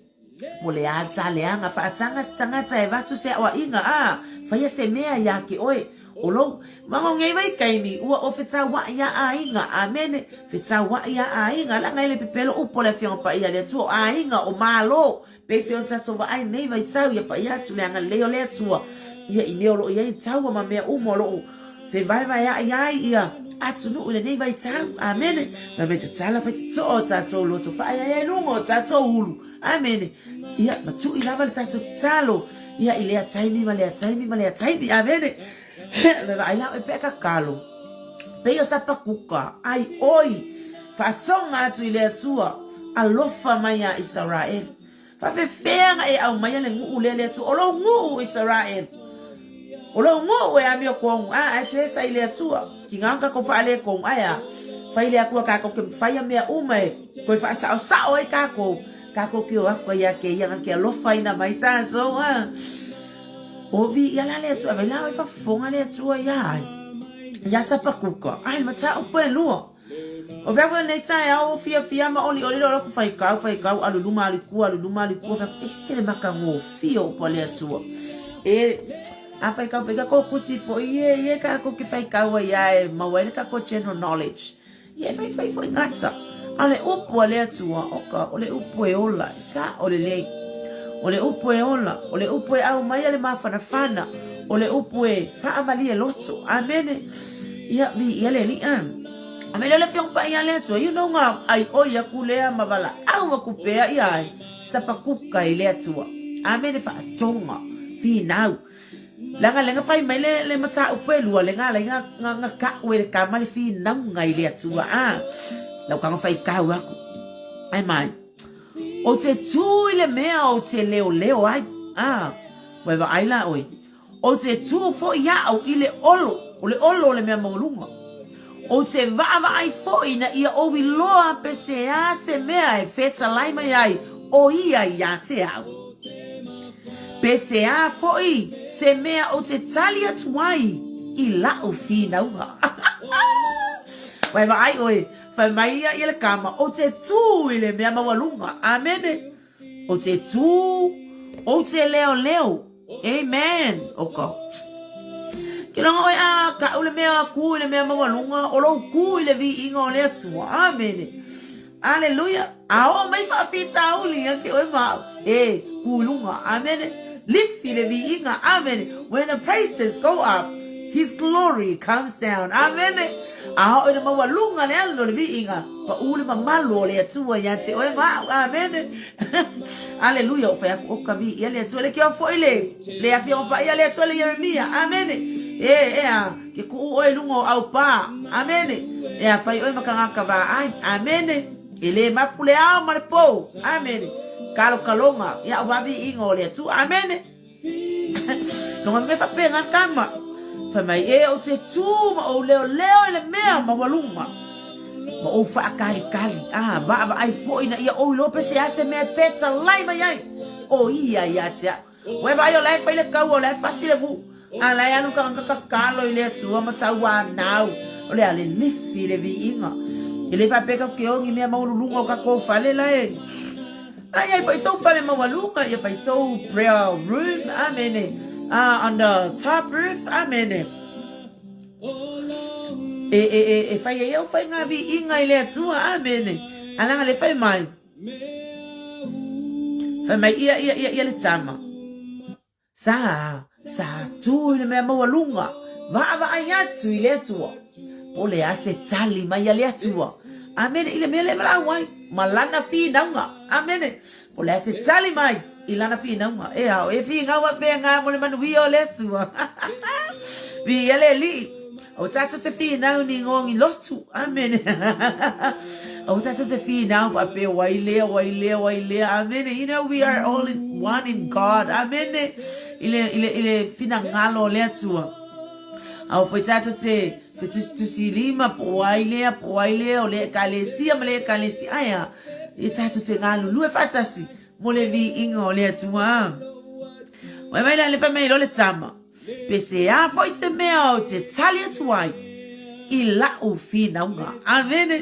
Po le a ta leaga faataga se tagata e avatu se aoaiga, a, faia se mea iā ke oe, o lou, mago nei vaitaimi, ua o fetauaʻi a aiga, amene, fetauaʻi a aiga, laga e le pepelo upu a le Afioga Paia a le Atua, o aiga, o Malo, pei foi ona tatou vaai nei vaitau ia paia atu le agalelei o le Atua, ia i mea o lo o i ai taua ma mea uma o lo o fevaevaeaʻi ai ia atunuu i lenei vaitau. Amene. Fai mai tatala fai totoa o tatou loto faaeaea i luga o tatou ulu. Amene. Ia, matui lava le tatou tatalo. Ia, i lea taimi ma lea taimi ma lea taimi. Amene. Me vaai la oe pea tatalo. Pei o Sapakuka, ai oi, faatoga atu i le Atua, alofa mai iā Isaraelu. Faafefea na e aumaia le nuu lea le Atua? O lou nuu Isaraelu. O lou nuu e amio konu. A, ae toe sa i le Atua. Ki ngā kako whaale konu. Ae a, whai le Atua kākou ke whaia mea uma e koe whaasao ai kākou. Kākou ke o aku ai a ke ia nga ke alofa ina mai tātou. A. O vi ia la le Atua. Vai la oi whafonga le Atua ia ai. Ia Sapakuka. Ai, ma tā upo e lua. O fea foi lenei taeao ua fiafia ma olioli loa ku faikau, faikau, alu i luma, alu i tua, alu i luma, alu i tua, fai atu, ese le matagofie o upu a le Atua. E, a faikau, faikau, ko kusi foi, ie, ie, kākou ke faikau ai a e maua ai le kākou general knowledge. Ie, faifai foi gata. A o le upu a le Atua, oka, o le upu e ola, e sao lelei. O le upu e ola, o le upu e aumaia le mafanafana, o le upu e faamalie loto. Amene. Ia, viia le Alii, a. A me lea le Afioga Paia a le Atua, you know nga ai oi aku lea ma valaau aku pea ia ai, Sapakuka i le Atua. Amene faatoga, finau. Leaga le nga fai mai le, le mataupu e lua, le nga lai nga, nga, nga ka'u e le kama le finauga i le Atua, a. Lau kanga faikau aku. Ai mai, Ou te tū i le mea ou te leoleo ai, a. Ua e vaai la oe. Ou te tū foi au i le olo, o le olo o le mea maualuga. Ou te vaavaai foi ina ia ou iloa pe se a se mea e fetalai mai ai o ia iā te au. Pe se a foi se mea ou te tali atu ai i laʻu finauga. Ua e vaai oe, fai mai ia i le kama, ou te tū i le mea maualuga. Amene. Ou te tū, ou te leoleo. Amen. O ka. Ke longa oe a kaʻu le mea kū i le mea maualuga, o lou kū i le viiga o le Atua. Amene. Aleluia. A oo mai faafitauli ia ke oe ma au. E, kū i luga. Amene. Lifi le viiga. Amene. When the praises go up, His glory comes down. Amene. A oo ina maualuga le alo o le viiga, paʻū le mamalu o le Atua ia te oe ma au. Amene. Aleluia. Ua fai atu, o ka viia le Atua. Le kea foi le, le Afioga Paia le Atua le Ieremia. Amene. E, e a, ke kuu oe i luga o aupā. Amene. E a fai oe ma tagata vaai. Amene. E le mapu le ao ma le pou. Amene. Kalokaloga, ia ua viiga o le Atua. Amene. Loga mea faapena tama. Fai mai, e ou te tū ma ou leoleo i le mea maualuga. Ma ou faakalikali, a, vaavaai foi ina ia ou iloa pe se a se mea e fetalai mai ai o ia ia te au. Ua e vaai o la e fai le kaua, o la e fasi le nuu, a la e alu tagata tatalo i le Atua ma tauanau. O le a lilifi le viiga. E le faapea tatou te o ni mea maualuluga o tatou fale la e. A ia fai sou fale maualuga, ia fai sou prayer room, amene. On the top roof, amene. E, e, e, e fai ai au fai ngā viiga i le Atua, amene. Alanga le fai mai. Fai mai ia, ia, ia, ia le tama. Sa, sa tū i le mea maualuga, vaavaai atu i le Atua. Po o le a se tali mai a le Atua. Amene, i le mea lea e valaau ai, ma lana finauga. Amene. Po o le a se tali mai i lana finauga. E ao, e finau faapena mo le manuia o le Atua. Viia le Alii. Aua tatou te finau ni igoa ni lotu. Amene. Aua tatou te finau faapea wai lea, wai lea, wai lea. Amene. You know, we are all in one in God. Amene. I le, i le, i le finagalo o le Atua. Aua foi tatou te fetusitusi lima po o ai lea, po o ai lea, o le ekalesia ma le ekalesia. Ae a, ia tatou te galulue faatasi mo le viiga o le Atua. Wai mai la le fai mai loa le tama. Pe se a foi se mea ou te tali atu ai i la'u finauga. Amene.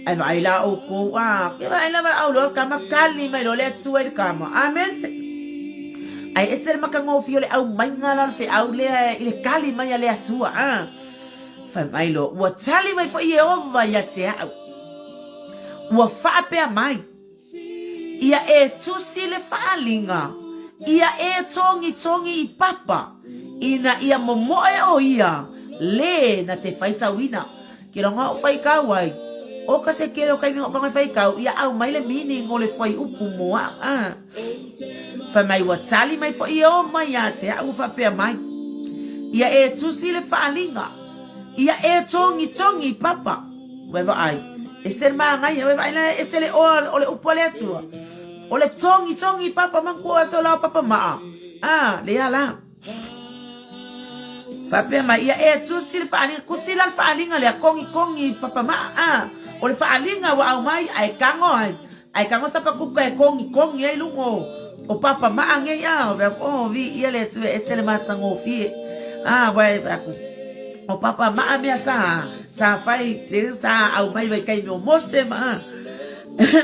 Ae vaai la oukou, a, ke vaai lava au loa kama kali mai loa le Atua i le kama. Amene. Ae ese le matagofie o le aumaiga la o le feau lea i le kali mai a le Atua, a. Fai mai loa, ua tali mai foi Ieova ia te a'u. Ua faapea mai. Ia e tusi le faaaliga, ia e togitogi i papa, ina ia momoe o ia le na te faitauina. Ke loga o faikau ai, o ka se kele o ka iwi o ka faikau, ia au mai le meaning o le fuaiupu mo a'u a. Fai mai ua tali mai foi e o mai ia te a'u ua faapea mai, ia e tusi le faaaliga, ia e togitogi i papa. Ua e vaai, ese le māngaia, ua e vaai la, ese le oa o le upu a le Atua. O le togitogi papa manatua aso la o papa maa. A, lea la. Faapea mai, ia e tusi le faaaliga, kusi la le faaaliga lea, kogikogi papa maa. A, o le faaaliga ua aumai, ae kago ai. Ae kago sapakuka e kogikogi ai luga o, o papa maa nei, a, o vea, oh, viia le Atua, ese le matagofie. A, ua e aku, o papa maa mea sa, Sa fai le sa aumai vaitaimi o Mose ma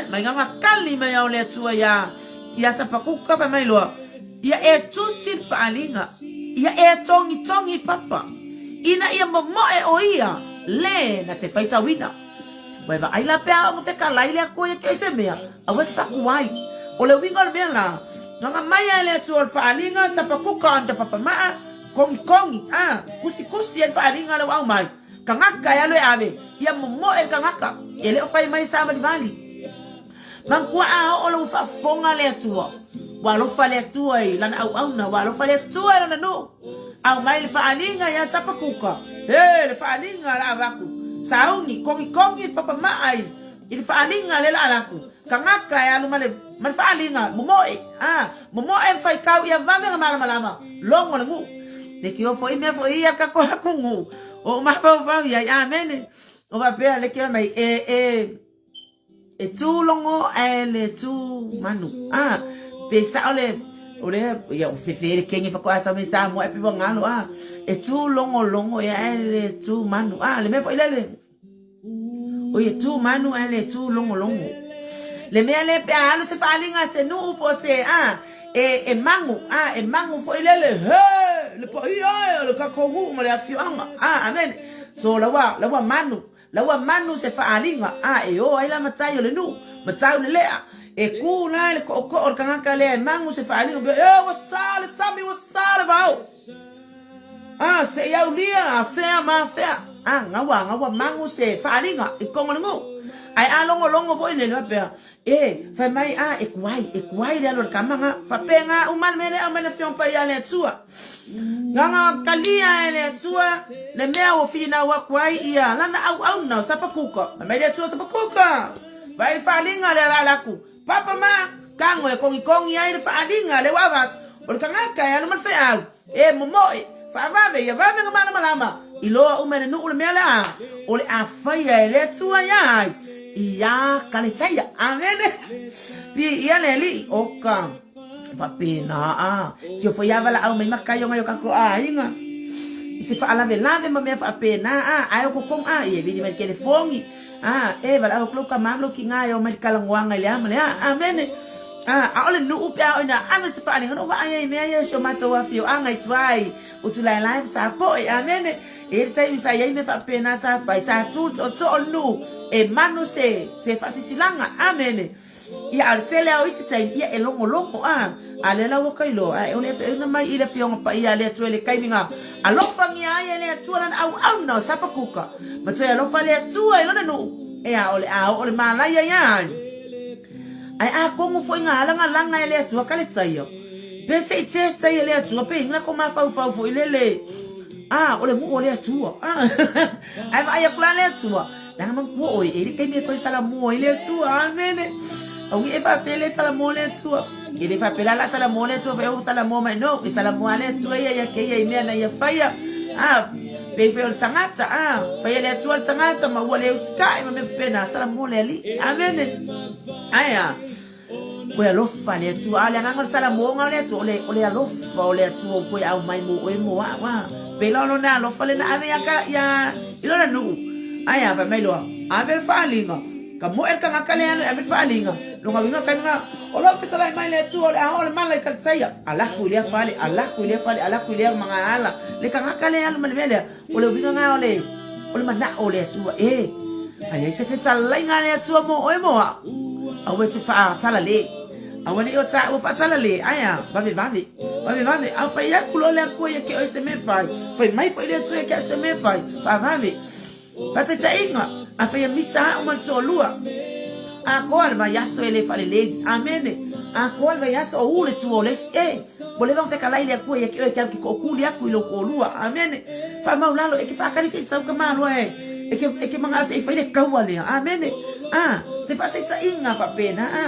mai nganga kali mai ao le Atua ia ia Sapakuka fai mai loa ia e tusi le faaaliga ia e togitogi papa ina ia momoe o ia le na te faitauina. Ua e vaai la pe a ona fekalai le Atua ia te se mea aua e te faakuai. O le uiga o le mea la nganga mai ai le Atua o le faaaliga Sapakuka under papa maa kogikogi a kusikusi ai le faaaliga le ua aumai. Tagata e alu e ave, ia momoe le tagata, e le o fai mai savalivali. Manatua a oo lou faafofoga le Atua, ua alofa le Atua i lana auauna, ua alofa le Atua i lana nuu. Aumai le faaaliga ia Sapakuka, he, le faaaliga la avatu, sauni, kogikogi le papamaa i, i le faaaliga le la alatu, tagata e alu ma le, ma le faaaliga, momoe, a, Momoe ma faitau ia vave ona malamalama, logo le nuu. Le kio foi mea foi ia ka ko aku nuu. O mafaufau iai, amene. O faapea le kio mai e e e tū logo ae le tū manu. Ah, pe sao le o le ia o fefe le kenge fakoa sa me sa mo e pe wangalo ah. E tū logo logo ia ae le tū manu. Ah, le mea foi lele. O ia tū manu ae le tū logologo. Le mea lea pe a alu se faaaliga a se nuu po o se a, e, e magu, a, e magu foi lele, he, le paia e o le tatou nuu ma le afioaga, a, amene. So la ua, la ua manu, la ua manu se faaaliga, a, e o ai la matai o le nuu, matau le lea, e kū la le koʻokoʻo o le tagata lea e magu se faaaliga, e, ua sa le sami, ua sa le vao. A, seia aulia afea ma afea, a, gaua, gaua magu se faaaliga i totonu o le nuu. Ae a logologo foi lele faapea, E, fai mai, a, e kuai, e kuai le alu a le tama ga. Faapena uma le mea lea aumai le Afioga Paia a le Atua. Gaga talia e le Atua le mea ua finau aku ai ia lana auauna o Sapakuka. Fai mai le Atua, Sapakuka, vaai le faaaliga lea la alaku. Papa ma tago e kogikogi ai le faaaliga lea ua avatu, o le tagata e alu ma le feau, e momoe, faavave, ia vave ona malamalama, iloa uma e le nuu le mea lea o le a faia e le Atua iā ai, iā Kaletaia. Amene. Viia le Alii. Oka. Faapena a. Kio foi a valaau mai makai o ngai o kakou aiga. I se faalavelave ma mea faapena a. Ae o kokong a. Ia vili mai le telefogi. A, e valaau atu lou tama ma lou tina e omai i le talanoaga i le a ma le a. Amene. A, ʻaʻole nuʻu pe a ʻoi na ave se faaaliga na ou vaai ai i mea ia i si o matou afioaga i tua i Utulaelae ma Sapoe. Amene. E i ai le taimi sa i ai mea faapena sa fai, sa tu le tootoo o le nuu e manu se, se faasisilaga. Amene. Ia, a o le tele lava o isi taimi, ia e logologo, a, a lea la ua ka iloa, ae o le feauina mai i le Afioga Paia a le Atua i le taimi na alofagia ai e le Atua lana auauna o Sapakuka, ma toe alofa le Atua i lona nuu, ea, o le a oo le malaia ia ai. Ae atonu foi na alagalaga e le Atua ka le taia, pe se i test ai e le Atua, pe inga ko mafaufau foi lele, a, o le nuu o le Atua, a, ae vaai aku la le Atua, Leaga manatua oe, e i le taimi e toe salamo ai le Atua. Amene. Aua ne i e faapea le salamo le Atua. E le faapea la la salamo le Atua, fai salamo mai. No, e salamo lava le Atua ia ia te ia i mea na ia faia. Ah, pei foi o le tagata, ah, faia le Atua le tagata ma ua le usikai ma mea faapena, salamo le Alii. Amene. Ae a? Koe alofa le Atua. A o le agaga o le salamoga o le Atua, o le, o le alofa o le Atua ua toe aumai mo oe mo a'u. A pei la o lona alofa lena ave ia ka, ia, i lona nuu. Ae a, fai mai loa, ave le faaaliga, ka moe le tagata lea alu e ave le faaaliga, lona uiga taimi na, o lou fetalai mai le Atua o le a oo le mala i Kaletaia. Alaku i lea fale, alaku i lea fale, alaku i lea magaala. Le tagata lea e alu ma le mea lea, o le uiga na o le, o le manao o le Atua, e, a i ai se fetalaiga a le Atua mo oe mo a'u, aua e te faatalale, aua ne i o tāua faatalale, ae a, vave vave, vave vave, a fai aku loa le Atua ia te oe se mea e fai, fai mai foi le Atua ia te a'u se mea e fai, faavave. Faataitaiga, a fai e misa a'u ma le toalua, atoa le vaiaso e le faalelei. Amene. Atoa le vaiaso o u le tua o le isi. E, ua leva ona fetalai le Atua ia te oe e te alu ke tookuli atu i lou toalua. Amene. Faamau lalo, e te faatali se i sau ka malo e, e ke, e ke manao se i fai le taua lea. Amene. A, se faataitaiga faapena, a.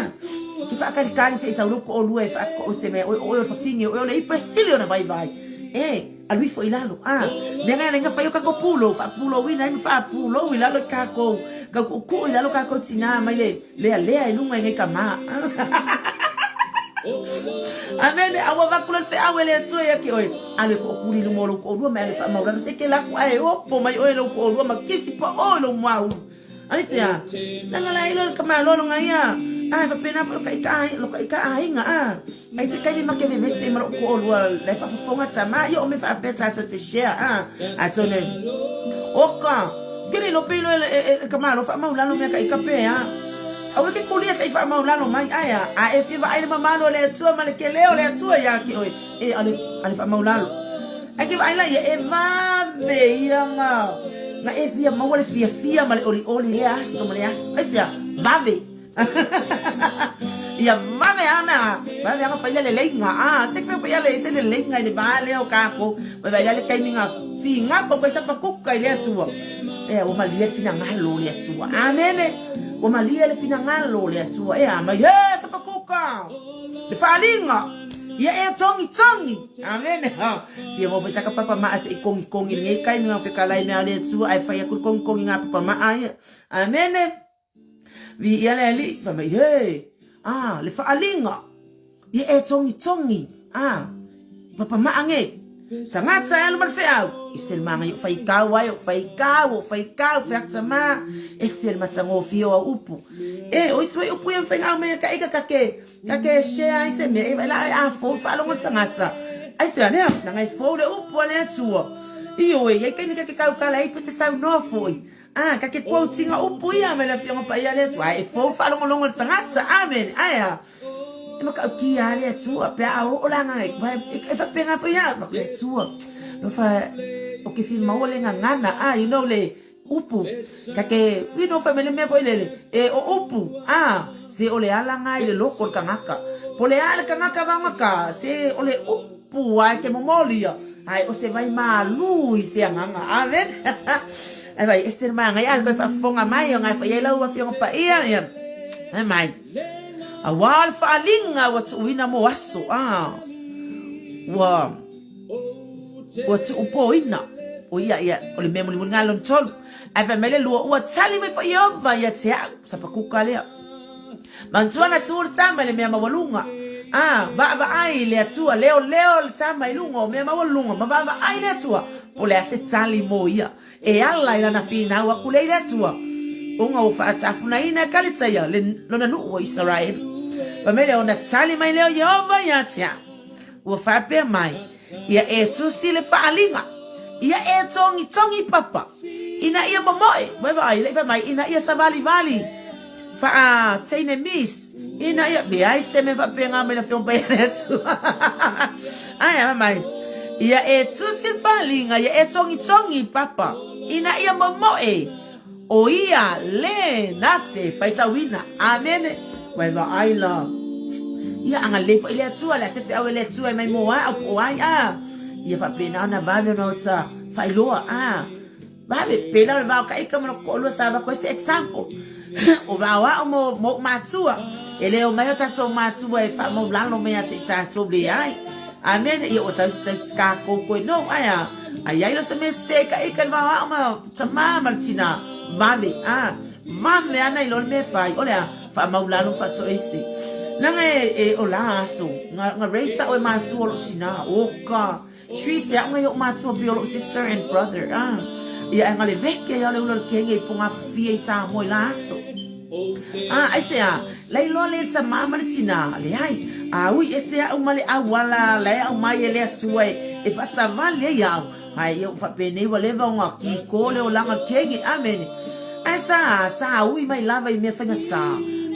Ke faatalitali se i sau lou toalua e faatoo se mea, oe, o oe o le fafine, o oe o le ipu e sili ona vaivai. E. Alu ifo i lalo. A, mea ngai ala fai o kakou pulou, faapulouina ai ma faapulou i lalo i kakou, kau kuʻukuʻu i lalo kakou tinā mai le lealea i luga i nei kamā. Amene, a ua avatu la le feau e le Atua ia te oe, alu e toʻokuli i luma o lou toʻolua ma e alu e faamaulalo se ke laku ae opo mai oe e lou toʻolua ma kisi paʻo i lou muaulu. Aisea? Leaga la ilo le tamaloa loga ia. A, e faapena foi lo ka ika aiga, a. Ai se taimi ma ke vevesi ma lou toʻolua la e faafofoga tama, ia o mea faapea tatou te share, a. Atonu, oka, ke le iloa pe iloa e tamaloa faamaulalo mea ka ika pe a. Aua e ke kulia se i faamaulalo mai, ae a, a e fia vaai le mamalo o le Atua ma le kele o le Atua ia te oe, e ale, ale faamaulalo. Ae ke vaai la ia, e vave ia nga, nga e fia maua le fiafia ma le olioli i lea aso ma lea aso. Aisea? Vave. Ia vave ana, vave ana fai le leleiga. Ah, se pe fai le se leleiga i le va lea o kākou. Vai vai le taimi nga finga ko koe sapa kuka i le Atua. E ua malie le finagalo o le Atua. Amene. Ua malie le finagalo o le Atua. E a mai he sapa kuka. Le faaaliga. Ia e togitogi. Amene. Ha. Fia maua foi saka papa maa se i kogikogi lenei taimi nga fekalai mea o le Atua ae fai aku le kogikogi nga papa maa ia. Amene. Viia le Alii, fai mai, He! Ah, le faaaliga! Ia e togitogi, ah, papa maa nei. Tagata e alu ma le feau, ese le māngai o faikau ai, o faikau, o faikau, feakta mā, ese le matagofie o au upu. E, o isi foi upu ia mawhai ngā mea ka ika ka ke, ka ke share ai se mea, e vai la e a fou whaalongo le tagata. Ai se anea, nanga e fou le upu a le Atua. Ioe, iai taimi ka ke kaukala ai pe te saunoa foi. A, ka ke quote-inga upu ia mai le Afioga Paia a le Atua, ae e fou faalogologo le tagata. Amene. Ae a? E makaʻukia lava le Atua, pe a oo la ngai, e faapena foi au, le Atua. Lofa o ke fia maua le gagana ah you know le upu ka ke you know fai mai le mea foi lele e o upu ah se o le ala nga i le loko o le kangaka po le a le kangaka vaogaka se o le upu a e ke momoli ia ae o se vai malu i se agaga amen ai vai ese le magai a koe faafofoga mai o ngai foi ai lau afioga paia ia ai mai auā le faaaliga ua tuuina mo aso a ua Ua tuupoina ʻo ia ia, o le mea mulimuli lena lona tolu. Ae fai mai le lua, Ua tali mai foi Ieova ia te au. Sapakuka lea. Manatua na tu le tama i le mea maualuga, a vaavaai i le Atua, leoleo le tama i luga o mea maualuluga, ma vaavaai le Atua, po o le a se tali mo ia. E ala i lana finau aku lea i le Atua, ona ua faatafunaina e Kaletaia le lona nuu o Isaraelu. Fai mai lea, Ona tali mai lea o Ieova ia te au. Ua faapea mai, Ia e tusi le faaaliga, ia e togitogi papa, ina ia momoe, ua vaai, le i fai mai, ina ia savalivali faa teine miss, ina ia, leai se mea faapena mai le Afioga Paia a le Atua. Ae fai mai, ia e tusi le faaaliga, ia e togitogi papa, ina ia momoe, O ia le na te faitauina. Amene. Ua e vaai la. Ia agalelei foi le Atua, le a se feau e le Atua e mai mo au po o ai a. Ia faapena ona vave ona ota faailoa a. Vave, pēlā o le vao ka ika ma loko toʻalua sa avatu ai se example. O vao a'u mo mo ou matua. E le omai o tatou matua e faamaulalo mai ia te i tatou, leai. Amene. Ia ua tausi tausi kākou koe no, ae a. A iai lo se mea sese ka ika i le vao a'u ma Tamā ma le tinā, vave, ā, vave ana i loa le mea e fai, o le a, faamaulalo ma faatoese. Leaga e, e, o la aso, nga, nga raise a'u e matua o lo'u tinā, oka, treat e a'u ngai o'u matua pei o lo'u sister and brother, ā, ia ae nga le veke ai o le ula o le kenge i Pogafafia i Samoa i la aso. Ā, aisea, la iloa le tamā ma le tinā, leai, a ui ese a'u ma le auala la e aumai e le Atua e, e faasavali ai a'u, Ae ia ua faapenei ua leva ona kiko le olaga o le kenge. Amene. Ae sa, sa ui mai lava i mea faigata,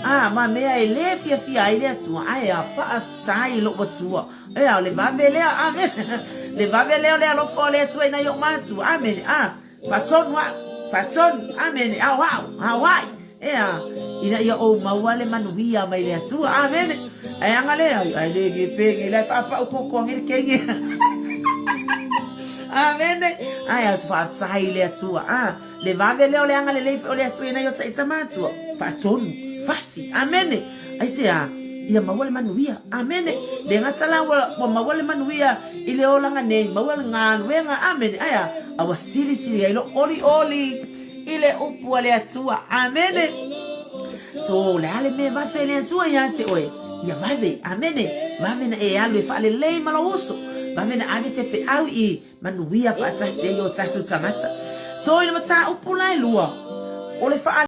a, ma mea e lē fiafia ai le Atua, ae a, faafetai i lou Atua. Ea, o le vave lea, amene. Le vave lea o le alofa o le Atua i nai ou matua. Amene. A, faatonu au, faatonu, amene, aoao, aoai. Ea, ina ia ou maua le manuia mai le Atua. Amene. Ae aga lea, ai le ge penge la e faapau koko ange le kenge. Amene. Ae a faafetai i le Atua. A, le vave lea o le agalelei foi o le Atua i nai o taita matua. Faatonu, fasi. Amene. Aisea, ia maua le manuia. Amene. Le gata la ua, ua maua le manuia i le olaga nei, maua le galuega. Amene. Ae a, a ua silisili ai lou olioli. I le upu a le Atua. Amene. So, le a le mea e avatu e le Atua ia te oe? Ia vave. Amene. Vave na e alu e faalelei ma lou uso. Vave na ave se feau i manuia faatasi ai o tatou tagata. So, i le mataupu la e lua, o le faa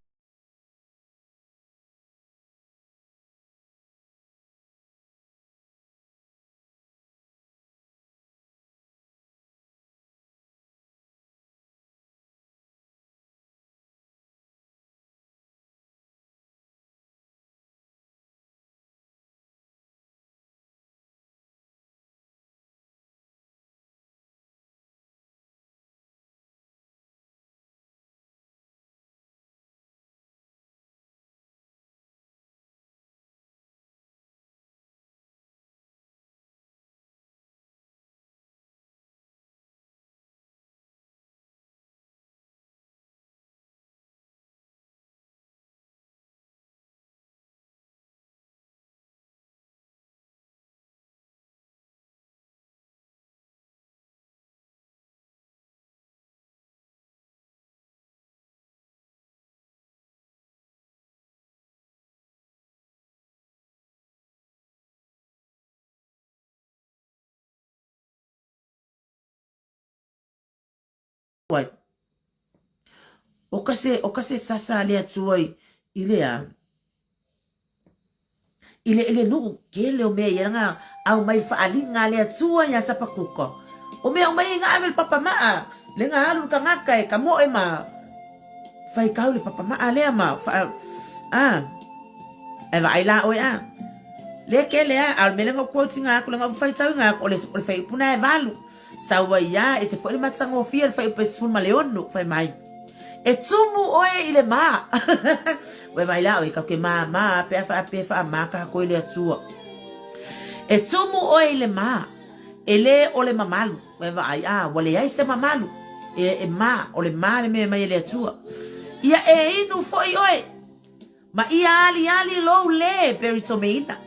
Ai. O ka se, o ka se sasa a le Atua i, i le a, i le, i le nuu kele o mea ia nga au mai faaaliga a le Atua ia Sapakuka. O mea uma ia nga ave le papamaa, le nga alu le kangaka e kamoe ma faikau le papamaa lea ma faa, a, e vaai la oe a. Le kele a, a o le mea lea nga ou quote inga aku, le nga ou faitau inga aku, o le, o le faiupu na e valu. Sau ai a, ese foi le matagofie o le fuaiupu 16, fai mai, E tumu oe i le mā. Ua e vaai la oe, tatou te māmā pe a faapea e faamā tatou e le Atua. E tumu oe i le mā, e lē o le mamalu. Ua e vaai, a, ua leai se mamalu. E, e mā, o le mā le mea e mai e le Atua. Ia e inu foi oe. Ma ia aliali lou lē peritomeina.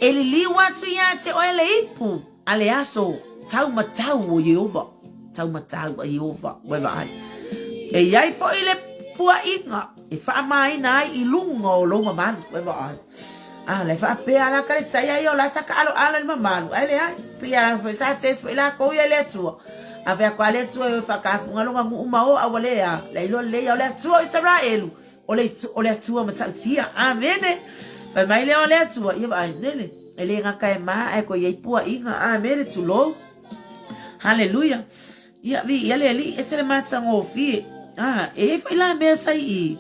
E liliu atu iā te oe le ipu a le aso taumatau o Ieova, taumatau a Ieova, ua e vaai. E i ai foi le puaʻiga e faamāina ai i luga o lou mamalu, ua e vaai. A, la e faapea la ka le taia ia o la sa kaaloalo i le mamalu, ae leai. Pei a foi sa test foi lakou ia e le Atua. A fai atu a le Atua e o e faakafuga lona nuu ma o a ua le a, la iloa lelei ia o le Atua o Isaraelu. O le, o le Atua matautia. Amene. Fai mai lea o le Atua, ia vaai, nele, e le gata e mā, ae koe i ai puaʻiga. Amene, tulou. Haleluia. Ia, viia le Alii, ese le matagofie. Ah, e i ai foi la mea sa i.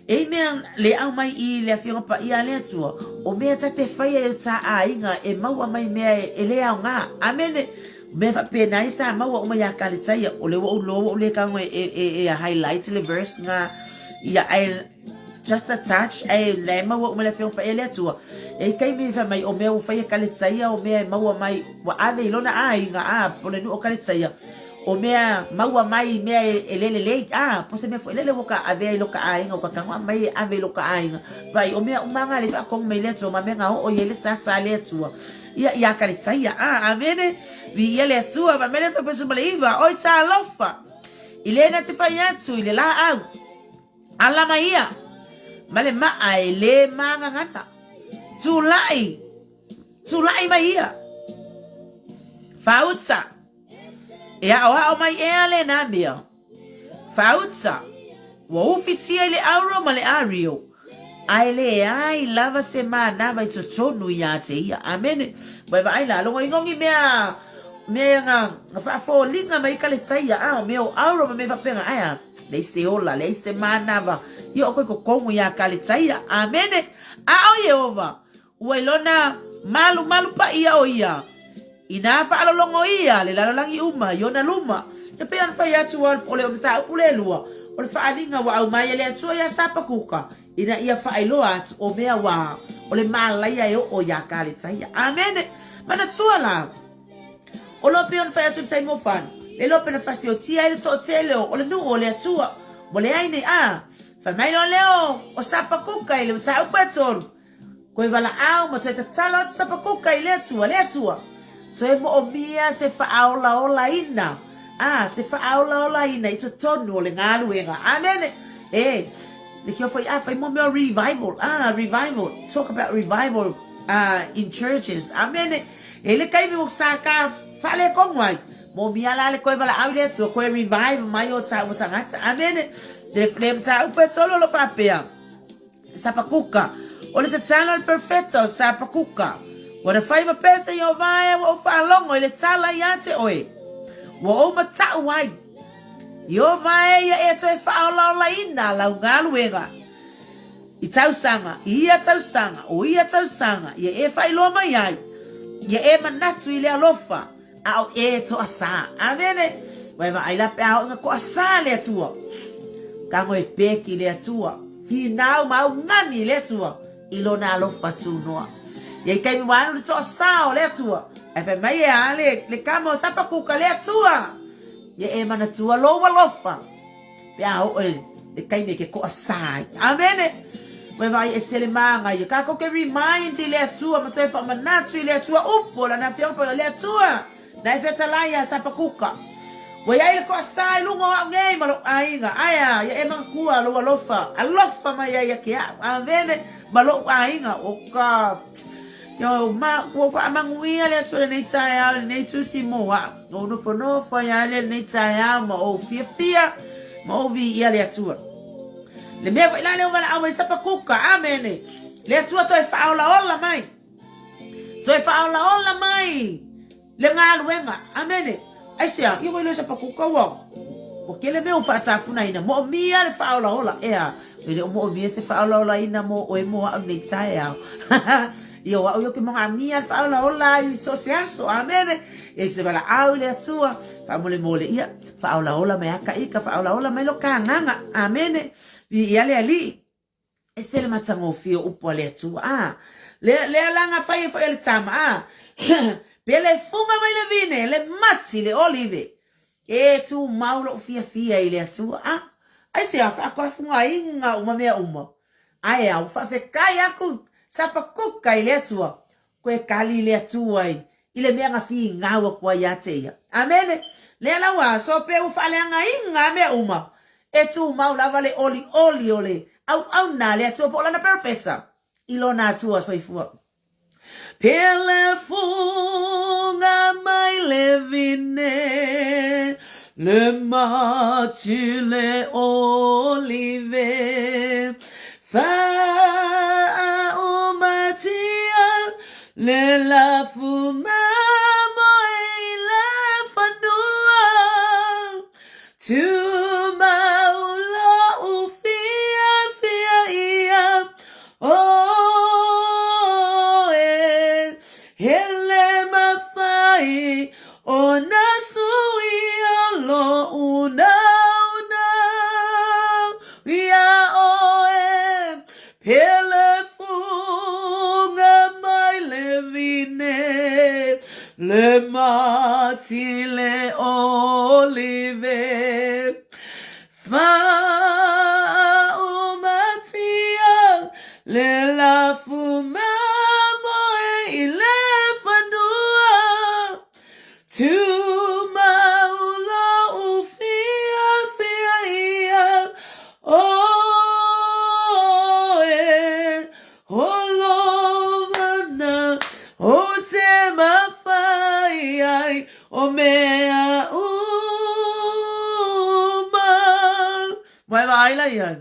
E i mea le aumai i le Afioga Paia a le Atua, o mea ta te faia i o ta aiga e maua mai mea e le aoga. Amene. Mea faapena ai sa maua uma iā Kaletaia, o lea ua ou loa ua ou le tago e, e, e, e highlight le verse nga, ia, ae just a touch, ae la e maua uma le Afioga Paia le Atua. E i taimi e fai mai, o mea ua fai e Kaletaia, o mea e maua mai, ua ave i lona aiga, a, po le nuu o Kaletaia, o mea maua mai i mea e, e le lelei, a, po se mea foi lele ua ka avea i loka aiga, ua ka tago a mai e ave i loka aiga. Vaai, o mea uma nga le faatonu mai le Atua, ma mea nga oo i ai le sasa a le Atua. Ia, iā Kaletaia, a, amene, viia le Atua, fai mai le 19, Oi talofa, i le na te fai atu i le laau, ala mai ia, ma le maa e le māgagana, tulai, tulai mai ia, fāuta, e aoao mai ea lena mea. Fāuta, ua ufitia i le auro ma le ario, a e leai lava se manawa i totonu iā te ia. Amene. Ua e vaai la, logo ingogi mea, mea nga, nga faafoliga mai ka le taia, a o mea o auro ma mea faapena, ae a, leai se ola, leai se manawa, ia o koe kokogu iā ka le taia. Amene. A o Iehova, Ua i lona malumalu paia o ia, inā faalologo ia le lalolagi uma i ona luma. E pei ona fai atu o le mataupu lelua, o le faaaliga ua aumai e le Atua iā Sapakuka, ina ia faailoa atu o mea ua o le mālaia e oo iā Kaletaia. Amene! Manatua la, o lo pei ona fai atu i le taimi o fano, le lope na fasiotia ai le toatele o le nuu o le Atua, ua leai nei a, fai mai loa lea o Sapakuka i le mataupu e tolu, Koe valaau ma toe tatalo atu Sapakuka i le Atua, le Atua, toe moomia se faaolaolaina, a, se faaolaolaina i totonu o le galuega. Amene! E, le kia foi, a, fai mo mea revival, a, revival, talk about revival in churches. Amene! E le taimi mo sa ka faaletonu ai, moomia la le toe valaau i le Atua, toe revive mai o tāua tagata. Amene! Le, le mataupu e tolu o lo faapea, Sapakuka. O le tatalo a le perofeta o Sapakuka. Ua na fai ma pesa Ieova e ua ou faalogo i le tala iā te oe. Ua ou mataʻu ai. Ieova e ia e toe faaolaolaina lau galuega i tausaga, i ia tausaga, o ia tausaga, ia e faailoa mai ai, ia e manatu i le alofa A o e toasā. Amene. Ua e vaai la pe a oo ina toasā le Atua. Tago e peki le Atua. Finau ma augani le Atua i lona alofa tunoa. Ia i taimi ua alu le toasā o le Atua. Ae fai mai e a le, le kama o Sapakuka le Atua. Ia e manatua lou alofa. Pe a oo e le taimi e ke toasā ai. Amene. Ua e vaai ese le māngai ia. Kākou ke remind i le Atua ma toe faamanatu i le Atua upu o lana afioga paia o le Atua na e fetalai iā Sapakuka. Ua i ai le toasā i luga o au nei ma lou aiga. Ae a, ia e manatua lou alofa, alofa mai ai ia ke au. Amene. Ma lou aiga. O ka, Ia, ma, ua faamanuia le Atua i lenei taeao, i lenei tusi mo au. Ou nofonofo ai a le lenei taeao ma ou fiafia ma ou viia le Atua. Le mea foi la lea ua valaau mai Sapakuka, amene, le Atua toe faaolaola mai, toe faaolaola mai le galuega, amene. Aisea, ia ua iloa Sapakuka ua. Ua tele mea ua faatafunaina, moomia le faaolaola, ea, e le o moomia se faaolaolaina mo oe mo a'u nei taeao. Ia o a'u ia ou te mogamia le faaolaola i so o se aso, amene. E se valaau i le Atua, faamolemole, ia, faaolaola mai a ika, faaolaola mai lo ka agaga, amene. Viia le Alii. Ese le matagofie o upu a le Atua. A, lea, lea la na fai ai foi e le tama, a, pe le fuga mai le vine, le mati le olive, e tumau lou fiafia i le Atua. A, aisea faatoafugaina uma mea uma. Ae a, ua faafetai aku Sapakuka i le Atua, Koe kali le Atua i, i le mea na finau atu ai ia te ia. Amene. Lea la ua aso pe ua faaleagaina a mea uma, e tumau lava le olioli o le auauna a le Atua po o lana perofeta i lona Atua soifua. Pele fuga mai le vine, le mati le olive, Faaumatia le lafu mamoe i le fanua, Tumau lou fiafia ia oe, E le mafai ona suia lou naunau iā oe, Pele fuga mai le vine, le mati le olive. Faaumatia le lafu mamoe i le fanua, Tumau lou fiafia ia oe, O lou mana ou te mafai ai o mea uma. Mai vaai la ia.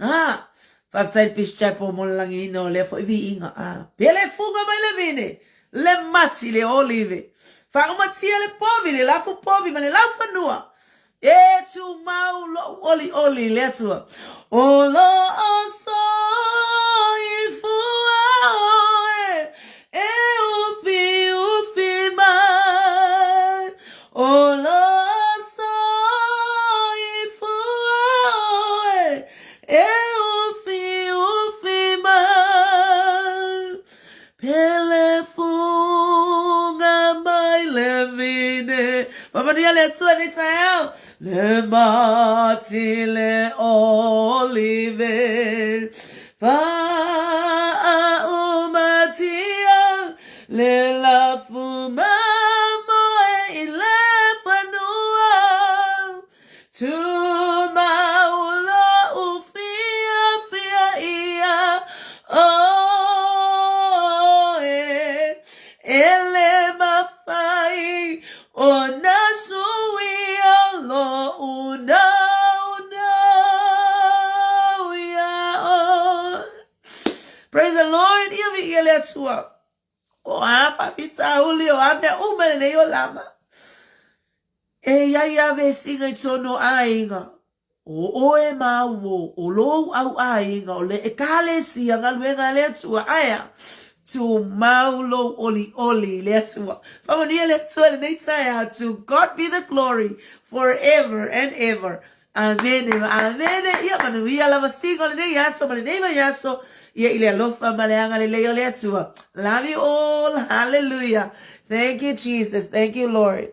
Ah, faafetai le Peace Chapel mo le lagiina o lea foi viiga. Ah, pele fuga mai le vine, le mati le olive. Faaumatia le povi, le lafu povi ma le laufanua. E tumau lou olioli i le Atua. O loo soifua oe, e ufiufi mai. O loo soifua oe, e ufiufi mai. Pele fuga mai le vine. Faamanuia le Atua i lenei taeao. Le mati le olive. Faaumatia le lafu mamoe i le fanua. Tumau lou fiafia ia oe, E le mafai ona suia lou naunau ia oe. Praise the Lord, ia viia le Atua. O a faafitauli, o a mea uma i lenei olaga. E i ai a vesiga i tonu o aiga, o oe māuo, o lou au aiga, o le Ekalesia galuega a le Atua, aea, tumau lou olioli i le Atua. Faamanuia le Atua i lenei taeao, to God be the glory forever and ever. Amene ma amene, ia manuia lava siga o lenei aso ma lenei vaiaso, ia i le alofa ma le agalelei o le Atua. Love you all, hallelujah. Thank you Jesus, thank you Lord.